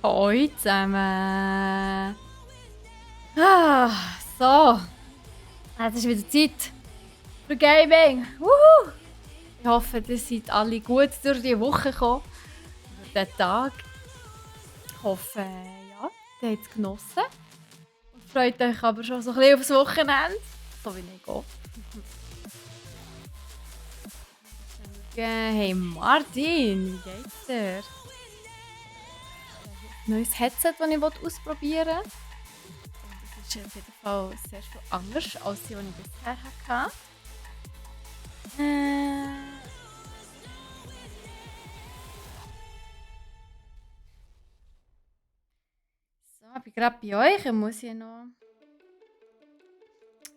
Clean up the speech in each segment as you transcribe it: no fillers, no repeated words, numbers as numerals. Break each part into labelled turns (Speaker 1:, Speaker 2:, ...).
Speaker 1: Hallo zusammen. Ah, so, jetzt ist wieder Zeit für Gaming. Wuhu! Ich hoffe, ihr seid alle gut durch die Woche gekommen, durch den Tag. Ich hoffe, ja, ihr habt es genossen. Und freut euch aber schon so ein bisschen aufs Wochenende, so wie ich auch. Hey Martin, wie geht's dir? Neues Headset, das ich ausprobieren will. Das ist auf jeden Fall sehr viel anders als die ich bisher hatte. So, ich bin gerade bei euch. Ich muss hier noch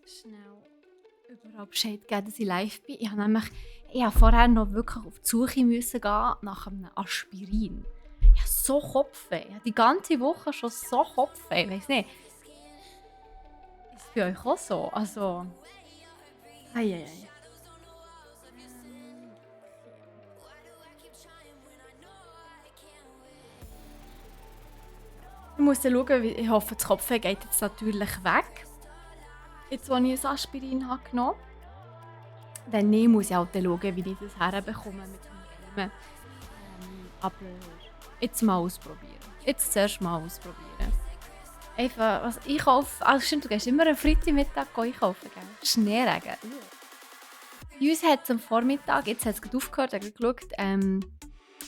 Speaker 1: schnell überall Bescheid geben, dass ich live bin. Ich habe vorher noch wirklich auf die Suche müssen gehen nach einem Aspirin. Ich habe so Kopfweh. Ich habe die ganze Woche schon so Kopfweh. Ich weiß nicht. Ist es bei euch auch so? Also. Eieiei. Ich muss dann schauen, ich hoffe, das Kopfweh geht jetzt natürlich weg. Jetzt, als ich ein Aspirin habe genommen habe. Wenn nicht, muss ich halt dann schauen, wie ich das herbekomme mit dem Gamen. Aber jetzt mal ausprobieren. Jetzt zuerst mal ausprobieren. Einfach, was ich kaufe. Also stimmt, du gehst immer am Freitagmittag einkaufen, gell? Schneeregen. Bei uns hat es am Vormittag, jetzt hat es gerade aufgehört, ich habe geschaut, am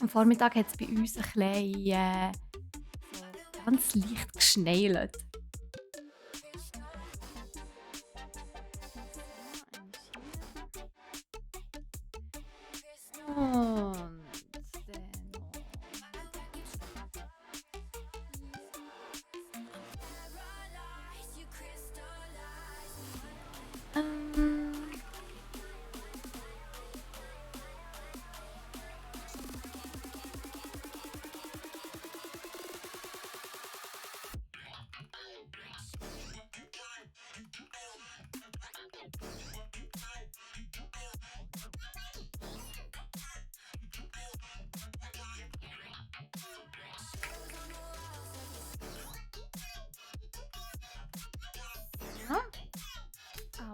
Speaker 1: Vormittag hat es bei uns ein bisschen so ganz leicht geschneit.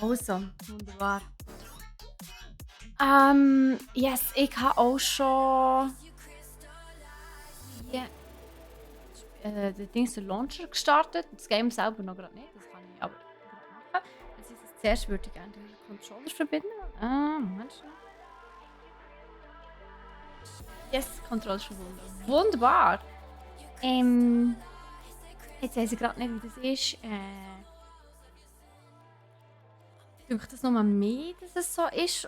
Speaker 1: Und also, wunderbar. Yes, ich habe auch schon den Launcher gestartet. Das Game selber noch gerade nicht, das kann ich aber gerade machen. Zuerst würde ich gerne den Controller verbinden. Moment schnell. Yes, Controller ist verbunden. Wunderbar! Jetzt weiß ich gerade nicht, wie das ist. Denke das nochmal mehr, dass es so ist?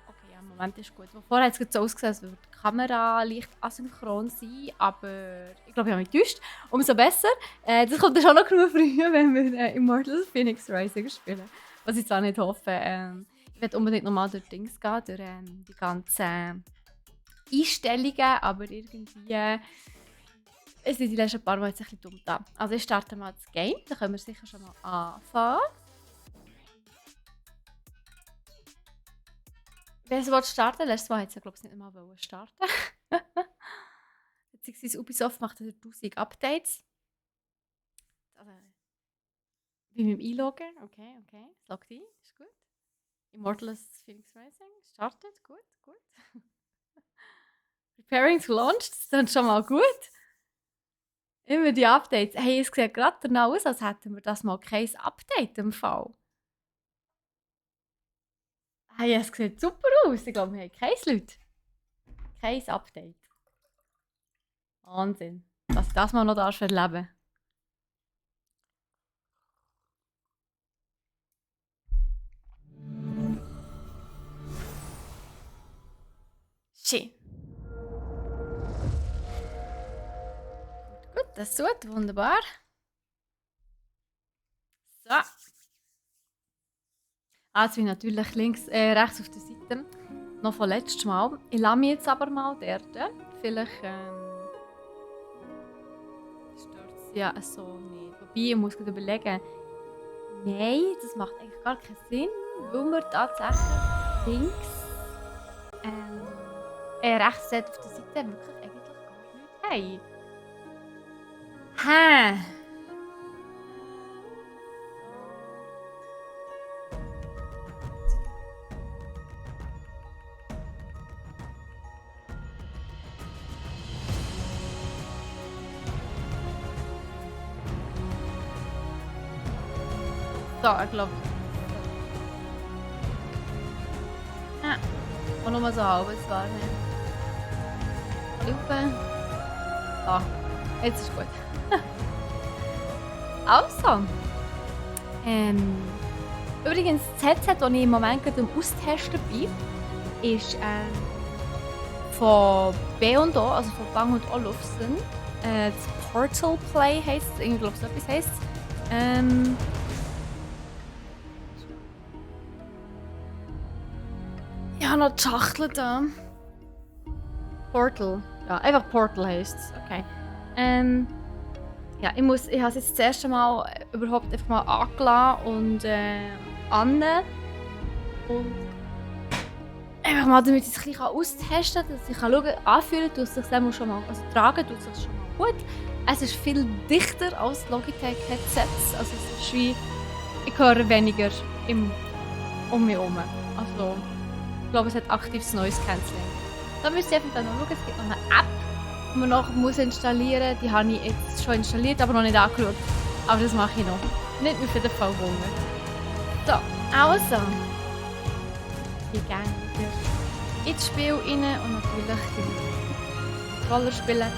Speaker 1: Okay, ja, im Moment ist gut. Vorher hat es so ausgesehen, als würde die Kamera leicht asynchron sein, aber ich glaube, ich habe mich getäuscht. Umso besser. Das kommt dann schon noch genug früh, wenn wir Immortals Phoenix Rising spielen. Was ich zwar nicht hoffe. Ich werde unbedingt nochmal durch Dings gehen, durch die ganzen Einstellungen, aber irgendwie es sind die letzten paar Mal jetzt ein bisschen dumm da. Also ich starte mal das Game, da können wir sicher schon mal anfangen. Wer es starten will, letztes Mal hat es glaube ich nicht einmal starten. Beziehungsweise Ubisoft macht ja 1000 Updates. Also, wie mit dem Einloggen. Okay. Es loggt ein, ist gut. Immortals Phoenix Rising startet, gut. Preparing to launch, das ist dann schon mal gut. Immer die Updates. Hey, es sieht gerade danach aus, als hätten wir das mal kein Update im Fall. Hey, es sieht super aus. Ich glaube, wir haben kein Leute. Kein Update. Wahnsinn. Dass ich das mal noch erleben darf. Schön. Gut, das tut. Wunderbar. So. Jetzt bin ich natürlich rechts auf der Seite. Noch von letztem Mal. Ich lasse mich jetzt aber mal dort. Vielleicht stört es ja so nicht. Wobei, ich muss gerade überlegen. Nein, das macht eigentlich gar keinen Sinn, weil wir tatsächlich links rechts auf der Seite wirklich eigentlich gar nichts haben. Hä? So, ich glaube. Ja. Und nur so halbes wahrnehmen. Lupe. So, jetzt ist gut. Also. Übrigens, das Headset, das ich im Moment gerade am Austesten bin, ist von B&O, also von Bang & Olufsen. Das Portal Play heisst es. Ich glaube, so etwas heisst es. Ich habe noch die Schachtel da. Portal. Ja, einfach Portal heisst es. Okay. Ja, ich habe es jetzt das erste Mal überhaupt einfach mal angelassen und an. Und einfach mal, damit ich es ein bisschen austesten kann, dass ich schauen kann, anfühlen tut es sich schon mal, also tragen tut es sich schon mal gut. Es ist viel dichter als Logitech-Headsets. Also es ist wie, ich höre weniger um mich herum. Also, ich glaube, es hat aktives Noise Cancelling. Da müsst ihr einfach dann noch schauen, es gibt noch eine App, die man noch installieren muss. Die habe ich jetzt schon installiert, aber noch nicht angeschaut. Aber das mache ich noch. Nicht mehr für den Fall Hunger. So, also. Ich gehe wieder ins Spiel rein und natürlich die Roller spielen.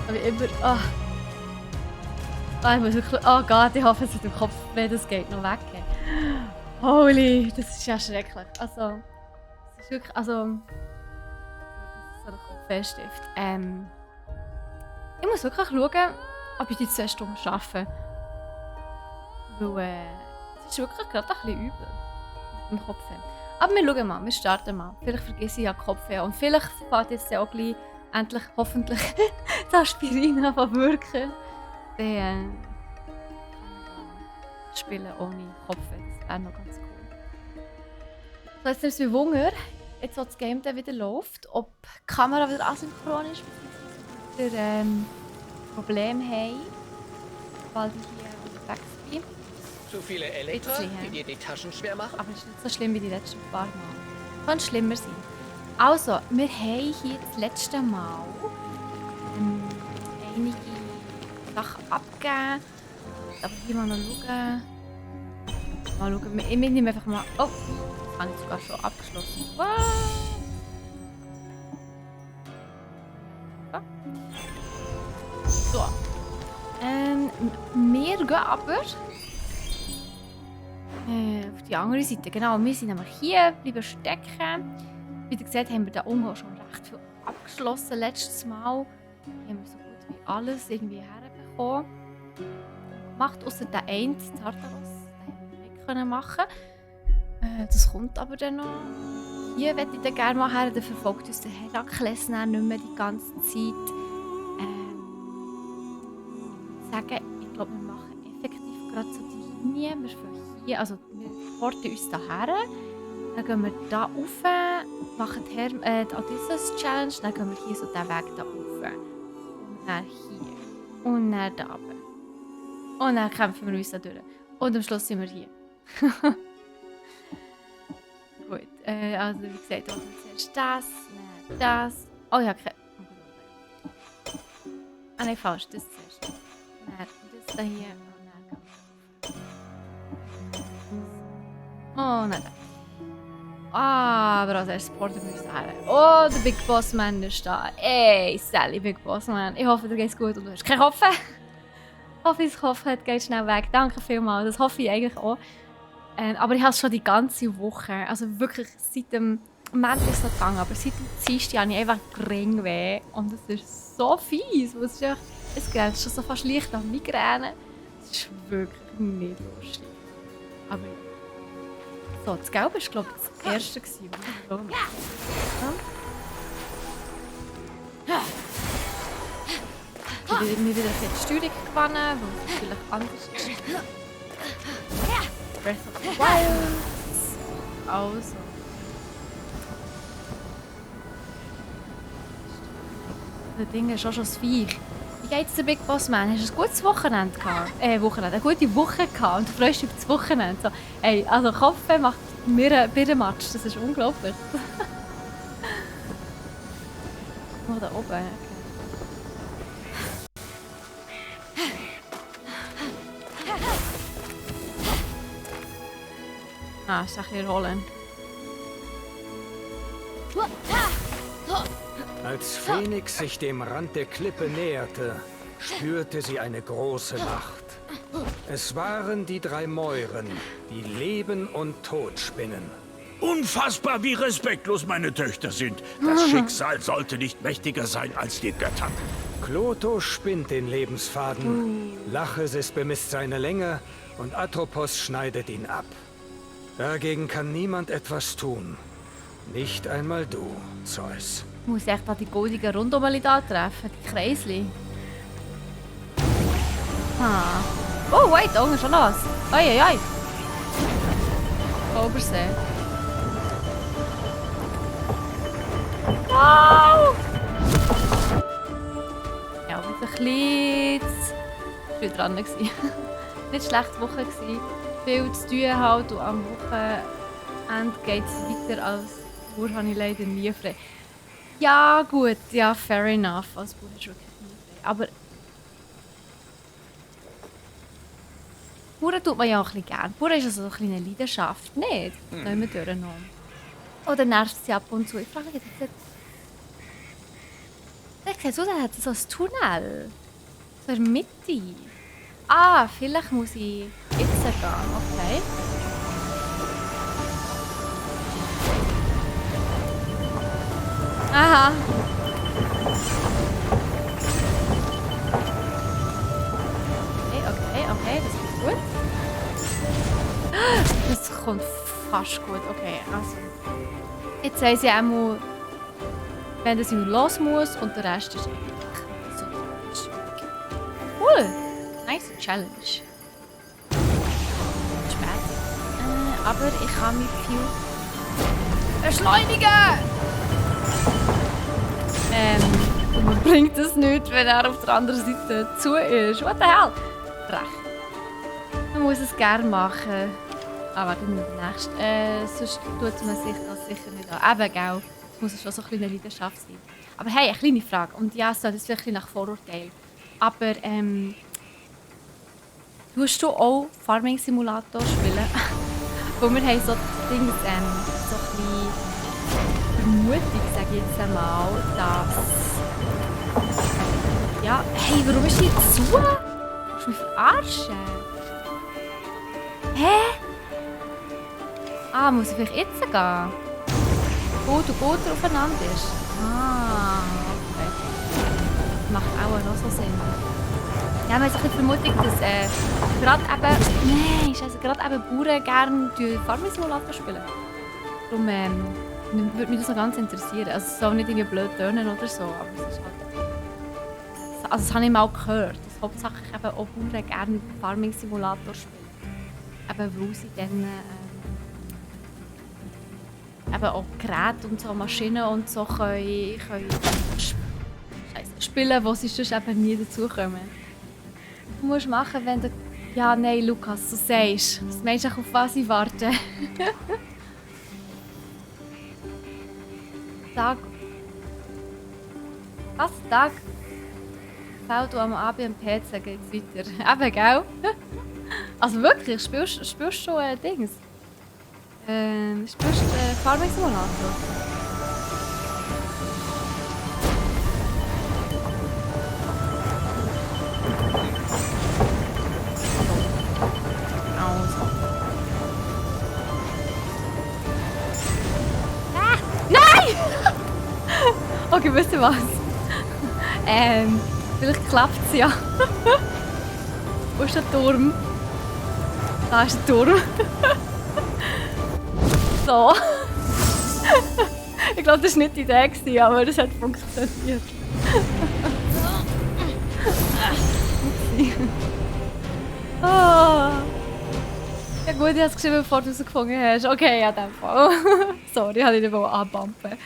Speaker 1: Aber immer. Ich muss wirklich. Oh Gott, ich hoffe, es hat im Kopf, wenn das geht, noch weg. Holy, das ist ja schrecklich. Also, es ist wirklich. Also. Das ist so ein Kopfstift. Ich muss wirklich schauen, ob ich die 2 Stunden arbeite. Weil es ist wirklich gerade ein bisschen übel. Im Kopf. Aber wir schauen mal, wir starten mal. Vielleicht vergesse ich ja den Kopf und vielleicht fährt jetzt auch gleich endlich, hoffentlich, das Aspirin an zu wirken. Dann spielen ohne Kopf. Das wäre noch ganz cool. So, jetzt ist es wie Wunder, jetzt wo das Game dann wieder läuft, ob die Kamera wieder asynchron ist, beziehungsweise wir Probleme haben, weil ich hier unterwegs bin.
Speaker 2: Zu viele Elektra, die dir die Taschen schwer machen?
Speaker 1: Aber es ist nicht so schlimm wie die letzten paar Mal. Kann schlimmer sein. Also, wir haben hier das letzte Mal einige Sachen abgegeben. Aber hier mal noch schauen. Mal schauen. Ich nehme einfach mal. Oh, das habe ich sogar schon abgeschlossen. Wow. So. Wir gehen aber auf die andere Seite. Genau, wir sind nämlich hier, bleiben stecken. Wie ihr seht, haben wir da unten schon recht viel abgeschlossen. Letztes Mal haben wir so gut wie alles irgendwie herbekommen. Gemacht, außer den einen Tartaros. Den haben wir nicht machen. Das kommt aber dann noch. Hier möchte ich dann gerne mal her. Dann verfolgt uns der Herakles nicht mehr die ganze Zeit. Ich glaube, wir machen effektiv gerade so die Linie. Wir fangen hier, also wir porten uns hierher. Dann gehen wir hier rauf, machen die Odysseus Challenge. Dann gehen wir hier so den Weg hier rauf. Und dann hier. Und dann da runter. Und dann kämpfen wir uns da durch. Und am Schluss sind wir hier. Gut, also wie gesagt, also zuerst das, dann das. Oh ja, okay. Ah nein, falsch, das zuerst. Dann das da hier und dann. Oh nein. Aber als erstes porten wir uns her. Oh, der Big Boss Man ist da. Ey, Sally, Big Boss Man. Ich hoffe, dir geht's gut und du hast keinen Kopf. Ich hoffe, dein Kopf geht schnell weg. Danke vielmals, das hoffe ich eigentlich auch. Aber ich habe es schon die ganze Woche, also wirklich seit dem Moment ist es noch gegangen, aber seit dem Dienstag habe ich einfach gering weh. Und es ist so fies, weil es grenzt schon so fast leicht an Migräne. Es ist wirklich nicht lustig. Aber ja. So, das Gelbe war, glaube ich, das erste, was ich genommen habe. Ich habe wieder die Steuerung gewonnen, weil es vielleicht anders ist. Breath of the Wild. Also. Das Ding ist auch schon das Viech. Wie geht's dir, Big Boss Man? Hast du ein gutes Wochenende gehabt? Wochenende, eine gute Woche gehabt und du freust dich auf das Wochenende. So, ey, also Kaffee macht mir einen Birrenmatsch, das ist unglaublich. Oh, da oben, okay. Ah, ist ein bisschen erholen.
Speaker 3: Als Phoenix sich dem Rand der Klippe näherte, spürte sie eine große Macht. Es waren die 3 Mäuren, die Leben und Tod spinnen.
Speaker 4: Unfassbar, wie respektlos meine Töchter sind. Das Schicksal sollte nicht mächtiger sein als die Götter.
Speaker 3: Kloto spinnt den Lebensfaden, Lachesis bemisst seine Länge und Atropos schneidet ihn ab. Dagegen kann niemand etwas tun. Nicht einmal du, Zeus.
Speaker 1: Ich muss echt an die goldigen Rundumeli da treffen, die Kreisli. Ah. Oh, wait, da unten ist schon noch was. Oi, oi, oi. Obersee. Wow! Ja, aber ein bisschen früh dran gewesen. Nicht schlechte Woche gewesen. Viel zu tun halt und am Wochenende geht es weiter als Bauer habe ich leider nie frei. Ja gut, ja fair enough, als Bauer ist wirklich nie frei. Aber Bauern tut man ja auch ein bisschen gerne. Bauern ist also eine kleine Leidenschaft, nicht? Nehmen wir durchgenommen. Oder nervt sie ab und zu. Ich frage mich jetzt... Der sieht aus, als hätte so ein Tunnel. So in der Mitte. Ah, vielleicht muss ich jetzt gehen. Okay. Aha. Okay, das ist gut. Das kommt fast gut. Okay, also. Jetzt weiss ich auch mal, wenn das nur los muss und der Rest ist eigentlich so. Cool. Nice Challenge. Spät. Aber ich kann mich viel beschleunigen. Und man bringt es nicht, wenn er auf der anderen Seite zu ist. What the hell? Recht. Man muss es gerne machen. Ah, warte, nicht der nächste. Sonst tut man sich das sicher nicht an. Eben, gell? Es muss schon so eine kleine Leidenschaft sein. Aber hey, eine kleine Frage. Und ja, es ist vielleicht nach Vorurteil. Aber, tust du auch Farming Simulator spielen? Weil wir haben so Dinge, so ein bisschen Vermutung, sage ich jetzt einmal, dass... Ja, hey, warum ist die zu? Willst du mich verarschen? Hä? Ah, muss ich vielleicht jetzt gehen? Wo du gut aufeinander ist? Ah, okay. Macht auch noch so Sinn. Ja, man hat sich die Vermutung, dass gerade eben Bauern gerne Farming Simulator spielen. Darum würde mich das noch ganz interessieren. Also es soll nicht irgendwie blöd tönen oder so, aber es ist halt... Also das habe ich mal gehört, dass hauptsächlich eben auch Bauern gerne Farming Simulator spielen. Eben weil sie dann eben auch Geräte und so, Maschinen und so können spielen, wo sie sonst eben nie dazukommen. Du musst machen, wenn du... Ja, nein, Lukas, du sagst. Was meinst du, auf was ich warte? Tag. Was? Tag? Fällt du am Abend am PC, geht's weiter. Eben, gell? Also wirklich, spielst du schon Dings? Spielst du Farming Simulator? Also. Ah! Nein! Okay, wisst ihr was? Vielleicht klappt es ja. Wo ist der Turm? Da ist der Turm. So. Ich glaube, das war nicht die Idee, aber es hat funktioniert. Oh. Ja gut, ich habe es geschrieben, bevor du es gefunden hast. Okay, ja, in dem Fall. Sorry, ich wollte dich nicht anbumpen.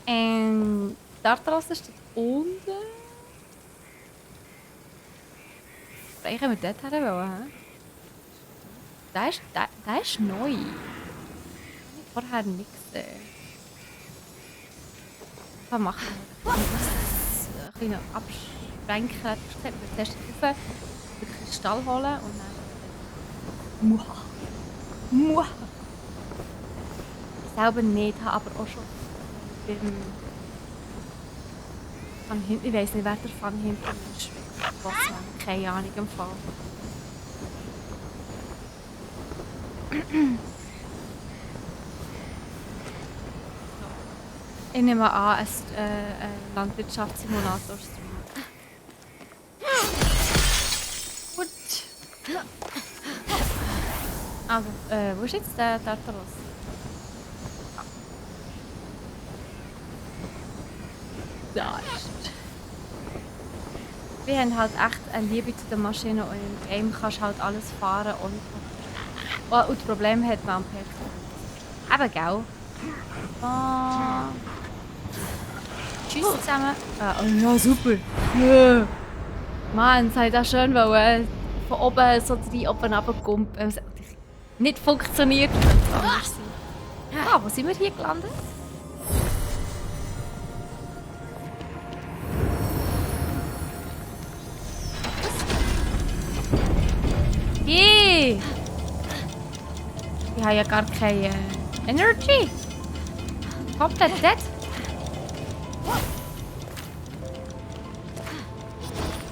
Speaker 1: Die Startterrasse ist dort unten. Speicher wir dort her wollen? Der ist neu. Ich habe vorher nicht gesehen. Was machen wir? Ein bisschen abschränken. Wir zuerst rauf, den Kristall holen und dann... Muah. Muah. Ich selber nicht, habe aber auch schon beim ich weiss nicht, wer der Fang hinten ist. Was war? Keine Ahnung im Fall. Ich nehme an, ein Landwirtschaftssimulator. Gut. Also, wo ist jetzt der Tartaros? Da ist er. Wir haben halt echt eine Liebe zu den Maschinen und im Game kannst du halt alles fahren und das Problem hat man am PC. Eben, gell? Tschüss zusammen. Oh ja, super. Ja. Mann, es hat auch schön, weil von oben so drei oben runterkumpen. Es hat nicht funktioniert. Wo sind wir hier gelandet? Ich habe ja gar keine Energy. Komplett dead.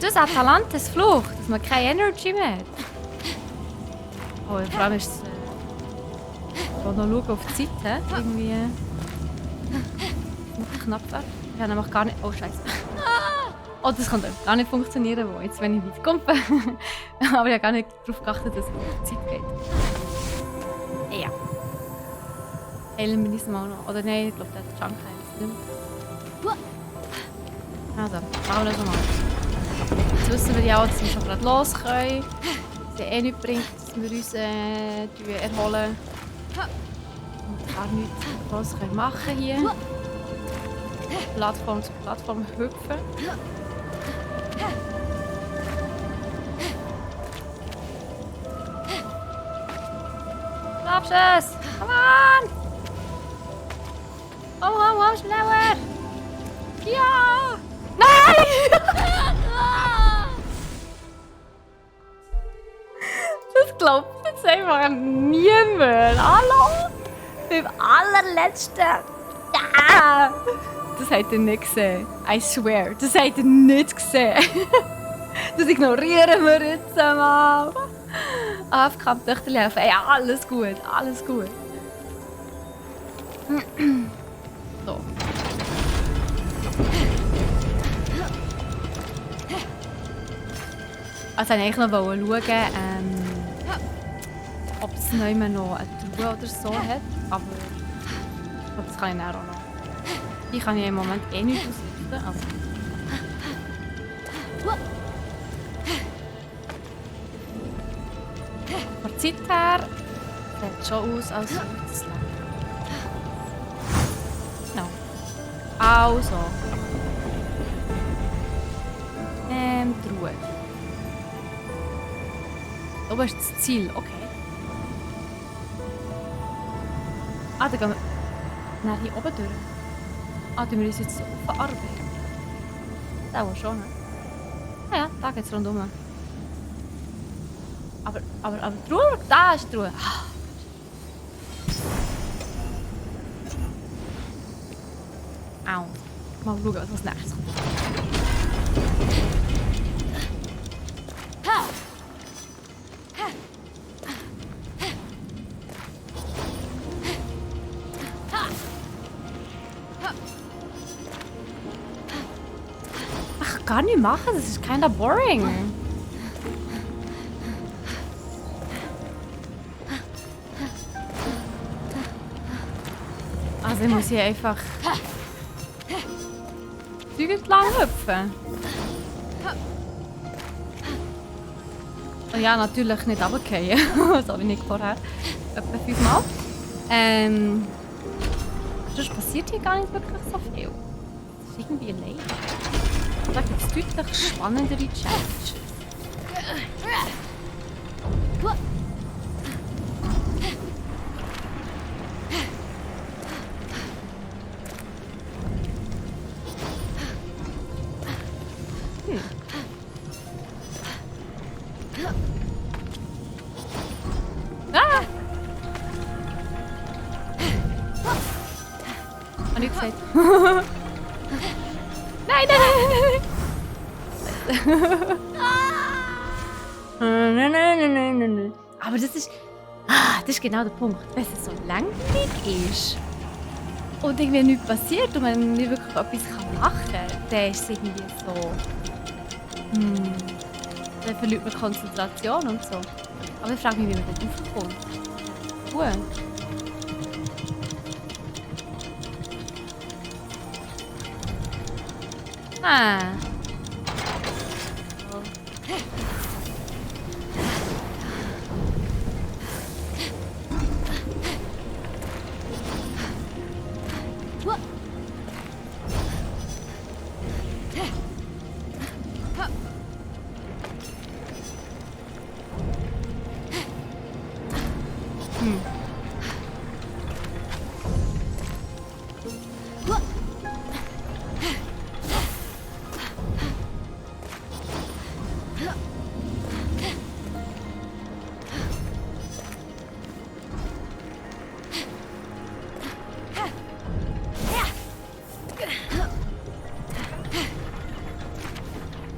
Speaker 1: Das ist Atalantes Fluch, dass man keine Energy mehr hat. Oh, vor allem ist es... Ich will noch schauen auf die Seite. Irgendwie... Noch knapp werden. Ich habe nämlich gar nicht... Oh, scheiße. Oh, das kann gar nicht funktionieren, wo jetzt, wenn ich weit komme. Aber ich habe gar nicht darauf geachtet, dass es auf die Zeit geht. Ja. Heilen wir uns mal noch. Oder nein, ich glaube, der Junk heilt es nicht mehr. Also, machen wir das nochmal. Jetzt wissen wir ja auch, dass wir schon gerade los können. Dass es eh nichts bringt, dass wir uns erholen. Und gar nichts groß machen hier. Plattform zu Plattform hüpfen. Schaffst es! Come on! Komm, schneller! Ja! Nein! Das glaubt jetzt einfach niemand. Hallo? Beim allerletzten... Ja! Das habt ihr nicht gesehen. I swear, das habt ihr nicht gesehen. Das ignorieren wir jetzt mal. AFK am Töchterli helfen. Ja, alles gut, alles gut. So. Also ich wollte eigentlich noch schauen, ob es noch immer noch eine Truhe oder so hat. Aber ich glaube, das kann ich dann auch noch. Die kann ich im Moment eh nicht ausrüsten. Also. Von der Zeit her sieht es schon aus, als würde es leben. Genau. Also. Die Ruhe. Oben ist das Ziel, okay. Da gehen wir. Nein, hier oben durch. Tun wir uns jetzt so verarbeiten? Das auch schon, ne? Ja, da geht's rundum. Aber die Ruhe, da ist die Ruhe. Au. Mal schauen, was als nächstes kommt. Gar nicht machen, das ist kinda boring. Also ich muss hier einfach Zeug entlang hüpfen. Und ja, natürlich nicht runterfallen, so wie nicht vorher. Etwa 5 Mal. Sonst passiert hier gar nicht wirklich so viel. Das ist irgendwie leid. Da gibt es deutlich spannendere Challenges. Ah! Habe ich gesagt. Nein, nein, nein, nein. Aber das ist genau der Punkt. Wenn es so langweilig ist und irgendwie nichts passiert und man nicht wirklich etwas machen kann, dann ist es irgendwie so... Dann verliert man Konzentration und so. Aber ich frage mich, wie man da raufkommt. Gut. Ah.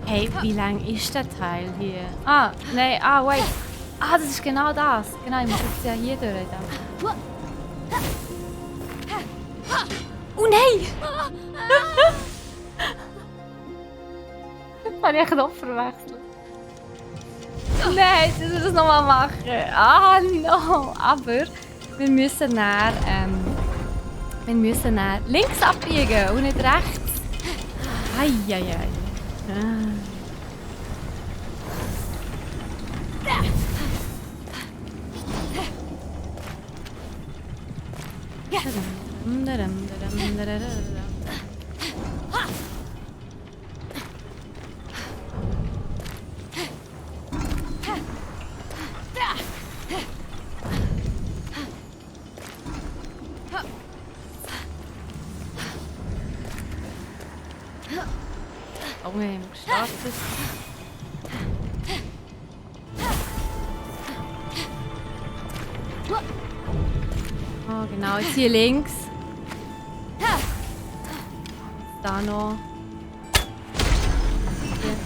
Speaker 1: Hey, wie lang ist der Teil hier? Ah, nein, wait. Ah, das ist genau das. Genau, ich muss jetzt ja hier durch. Da. Oh nein! Habe ich einen Knopf verwechselt? Nein, jetzt müssen wir das nochmal machen. Ah, no. Aber wir müssen dann links abbiegen und nicht rechts. Eieiei. Oh, wir haben gestartet. Oh, genau, jetzt hier links. Da noch. Hier.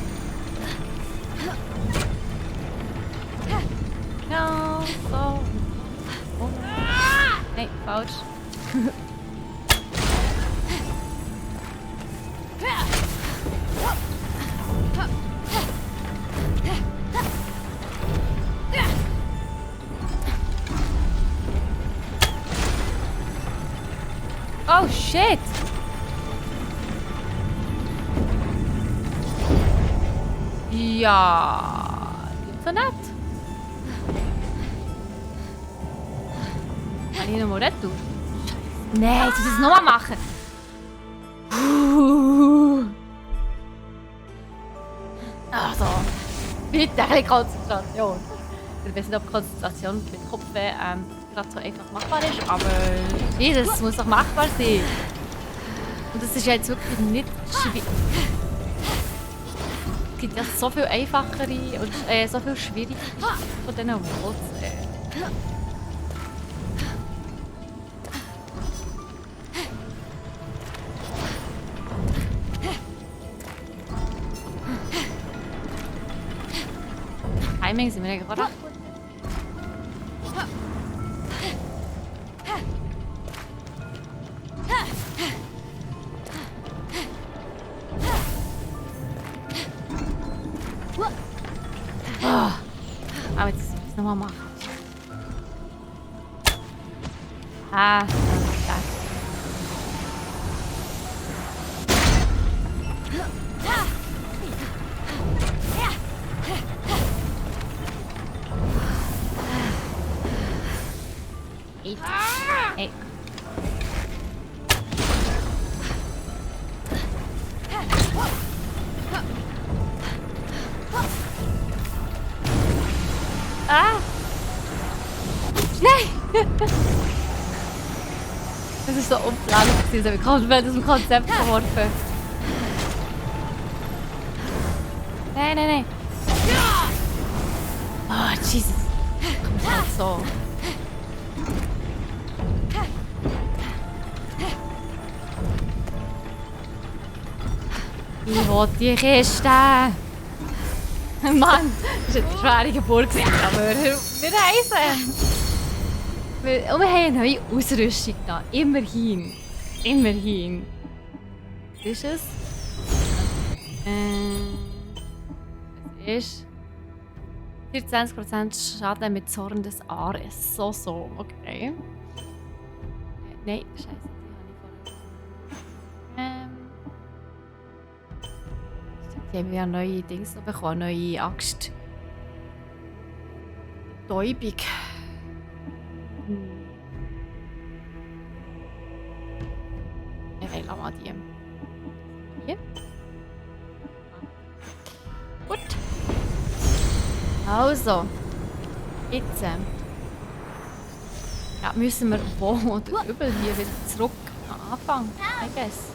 Speaker 1: Ja, so. Oh. Nein, falsch. Oh shit! Ja, so nett. Kann ich nochmal retour? Nein, jetzt muss ich es nochmal machen. Also, bitte ein bisschen Konzentration. Ich weiß nicht, ob Konzentration mit Kopfweh gerade so einfach machbar ist, aber Jesus, es muss doch machbar sein. Und das ist jetzt wirklich nicht schwierig. Es gibt ja so viel einfachere und so viel schwierige von diesen Wurzeln. Timing sind wir ja gerade. Aber jetzt muss ich es nochmal machen. Ah, das. Hey. Das ist so unplanlich gewesen, ich habe komplett aus dem Konzept geworfen. Nein. Oh, Jesus. Kommt halt so. Ich will die Kiste. Mann, das war eine schwere Geburt, aber wir reisen. Und wir haben eine neue Ausrüstung da. Immerhin. Was ist es? Es ist 24% Schaden mit Zorn des Ares. So. Okay. Nein, scheiße. Die haben ja neue Dings noch bekommen, neue Axt. Täubung. Ich will auch mal die. Hier. Gut. Also. Jetzt. Ja, müssen wir wo oder übel hier wieder zurück am Anfang. I guess.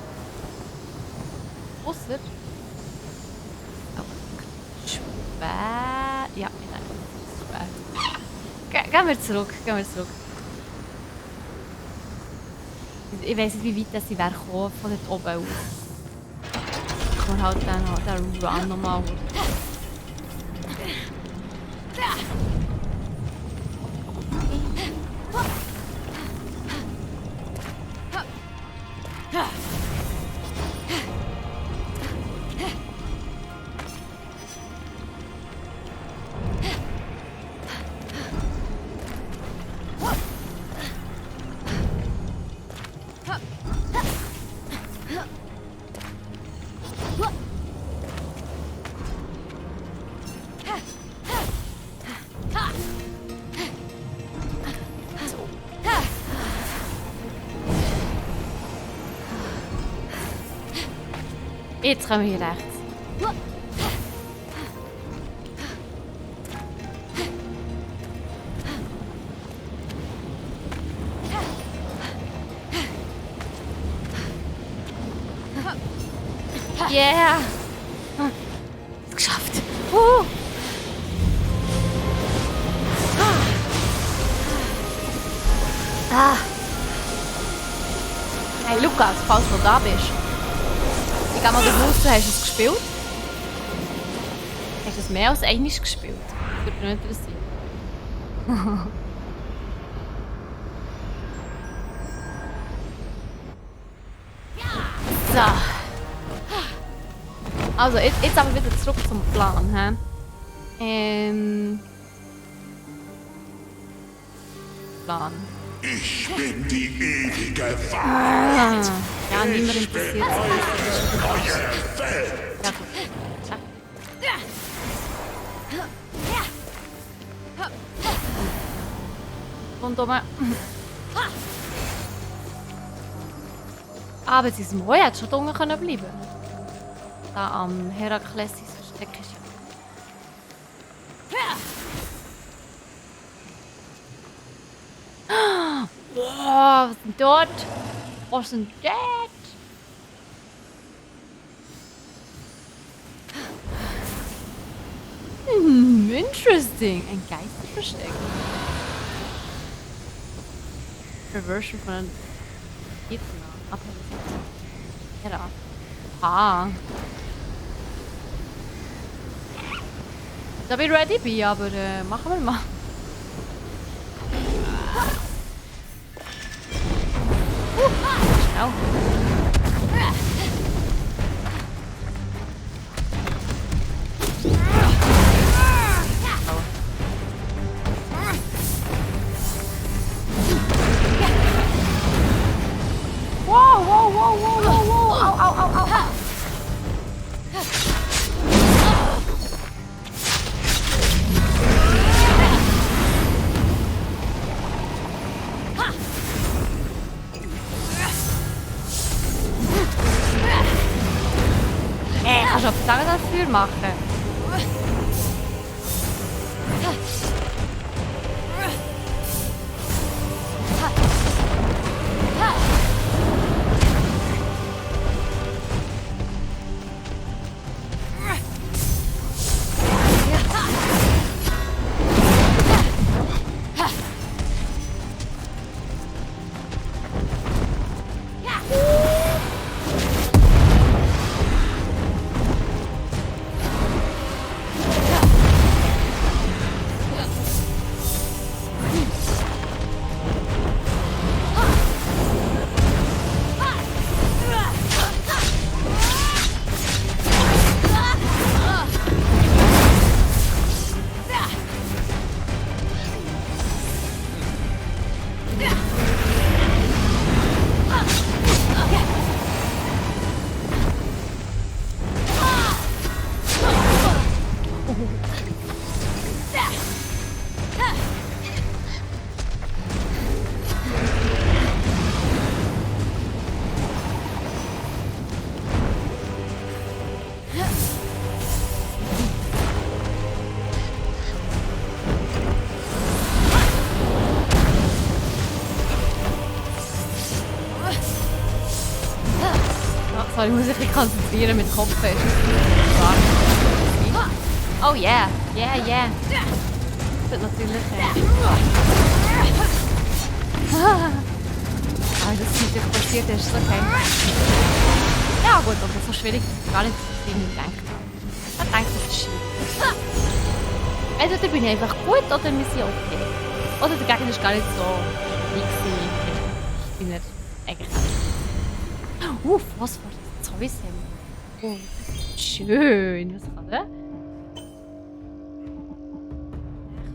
Speaker 1: Ausser. Ja, nein. Gehen wir zurück. Ich weiss nicht, wie weit das sie wäre gekommen von dort oben aus. Kann man halt dann noch den Run nochmal holen. Jetzt kommen wir hier rechts. Yeah! Es geschafft! Hey Lukas, falls du da bist. Ich gehe mal davon aus, du hast es gespielt. Hast du es mehr als einmal gespielt? Das würde mich interessieren. So. Also, jetzt aber wieder zurück zum Plan. Plan.
Speaker 4: Ich bin die ewige Wahrheit.
Speaker 1: Ja, niemand interessiert sich.
Speaker 4: Neue Welt.
Speaker 1: Ja, gut. Und oben. Aber sie sind wohl jetzt schon unten können bleiben. Da am Herakles Versteck ist ja. Wow, was ist denn dort? Was ist denn dort? Interesting. Ein Geisterversteck. Reversion von einem Gegner. Ja. Ah. Da bin ich ready bin, aber machen wir mal. Schnell. Kannst du auf Tage dafür machen? Sorry, ich muss mich ein bisschen konzentrieren mit Kopf fest. Oh yeah, yeah, yeah. Das wird natürlich... Aber das ist natürlich passiert, ist es okay. Ja gut, aber so schwierig ist es gar nicht, wie ich denke. Ich denke, das ist schwierig. Entweder bin ich einfach gut oder wir sind okay. Oder der Gegner ist gar nicht so wie er eigentlich ist. Phosphor, das Zeusem. Oh, schön. Was kann der?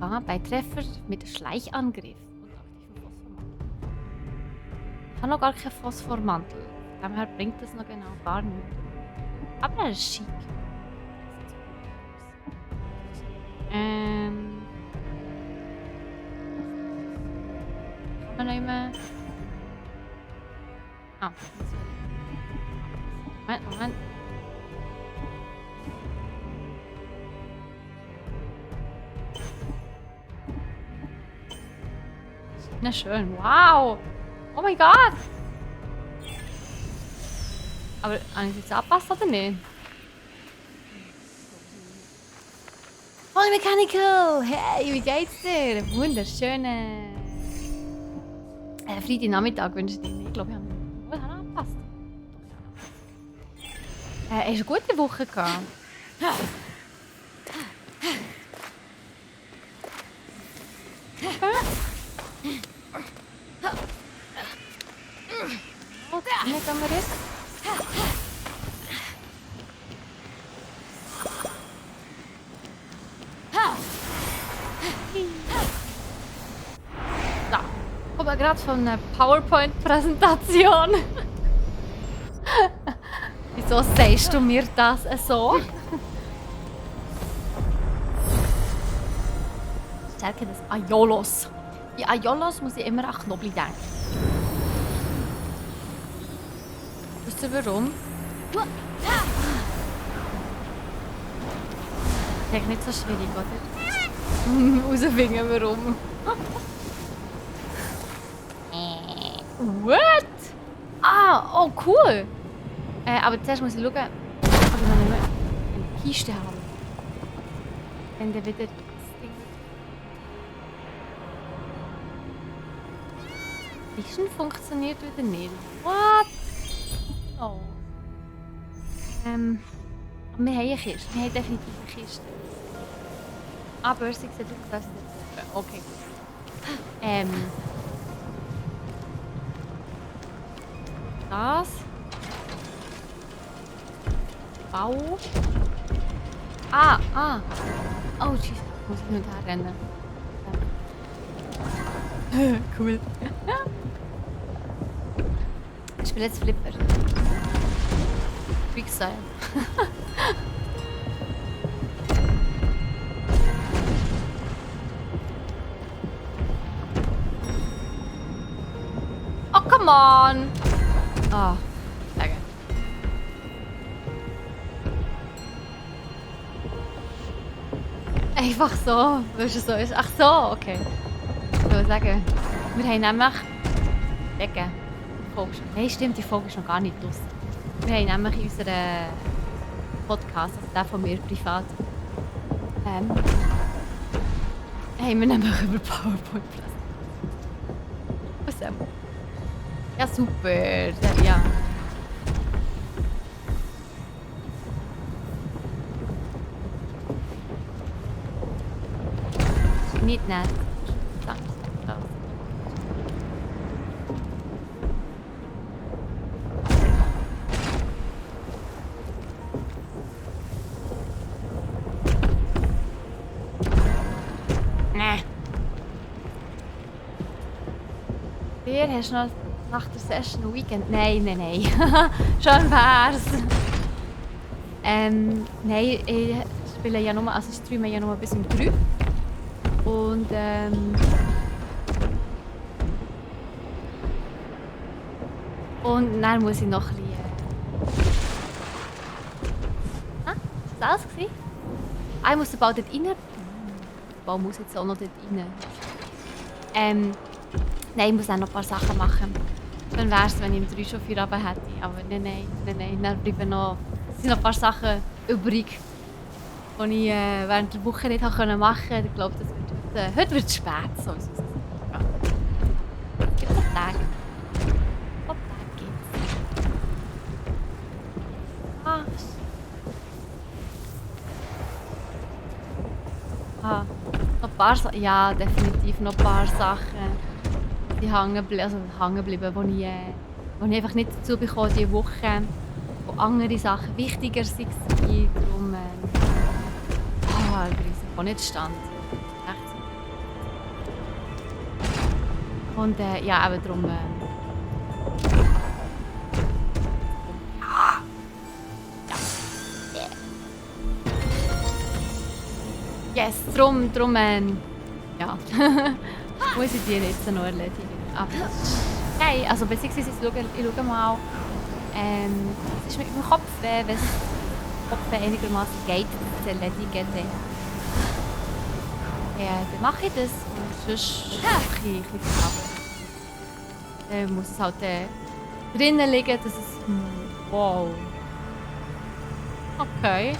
Speaker 1: Er kann bei Treffer mit Schleichangriff und aktiven Phosphormantel. Ich habe noch gar keinen Phosphormantel. Daher bringt das noch genau gar nichts. Aber er ist schick. Kann man noch immer... Ah, Moment. Na schön, wow! Oh mein Gott! Aber habe ich jetzt angepasst oder nicht? Voll Mechanical! Hey, wie geht's dir? Wunderschöne Freitagnachmittag wünsche ich dir. Ich glaube, ich habe ihn gut angepasst. Hast du eine gute Woche gehabt? Okay, hier kommen wir jetzt. Da. Ich komme gerade von einer PowerPoint-Präsentation. Wieso sagst du mir das so? Stärke des Aiolos. Bei Aiolos muss ich immer an Knobli denken. Wisst ihr warum? Das ist nicht so schwierig, oder? Rausfinden, warum. What? Ah, oh cool. Aber zuerst muss ich schauen, ob ich noch nicht mehr eine Kiste habe. Wenn der wieder... Kisten funktioniert wieder nicht. What? Oh. Aber wir haben eine Kiste. Wir haben definitiv eine Kiste. Aber sie sieht aus, dass sie das... Okay. Das. Bau. Oh, jeez. Muss ich nur da rennen. Cool. Ich spiele jetzt Flipper. Quickstyle. Oh, come on! Oh, danke. Einfach so, weil es so ist. Ach so, okay. Ich würde sagen, wir haben nämlich... Wegen. Nein, stimmt, die Folge ist noch gar nicht draussen. Wir haben nämlich in unserem Podcast, also der von mir privat, haben wir nämlich über PowerPoint was haben wir? Ja, super. Ja. Nicht nett. Danke. Hast du noch nach der Session ein Weekend? Nein. Schon wär's. Nein, spiele ja nur, also ich streame ja nur bis um 3. Und und dann muss ich noch ein bisschen... Ist das alles gewesen? Ah, ich muss den Bau dort rein. Der Bau muss jetzt auch noch dort rein. Nein, ich muss auch noch ein paar Sachen machen. Dann wäre es, wenn ich im 3 schon 4 Abend hätte. Aber nein. Dann bleiben noch, es sind noch ein paar Sachen übrig, die ich während der Woche nicht machen konnte. Ich glaube, das wird heute wird es spät. So ist es. Ja. Es gibt noch Tage. Noch Tage gibt's. Noch ein paar Sachen. Ja, definitiv noch ein paar Sachen. Die hängen geblieben, die ich einfach nicht dazu bekomme diese Woche, wo andere Sachen wichtiger waren. Darum übrigens auch nicht stand. Echt so. Und ja, eben darum. Yes, darum ja. Muss ich die jetzt noch erledigen. Aber hey, also beziehungsweise ich schaue mal, es ist mit dem Kopf, wenn es einigermaßen geht, zu erledigen, dann mache ich das und sonst mache ich ein bisschen Arbeit. Dann muss es halt drinnen liegen, dass es... Wow. Okay.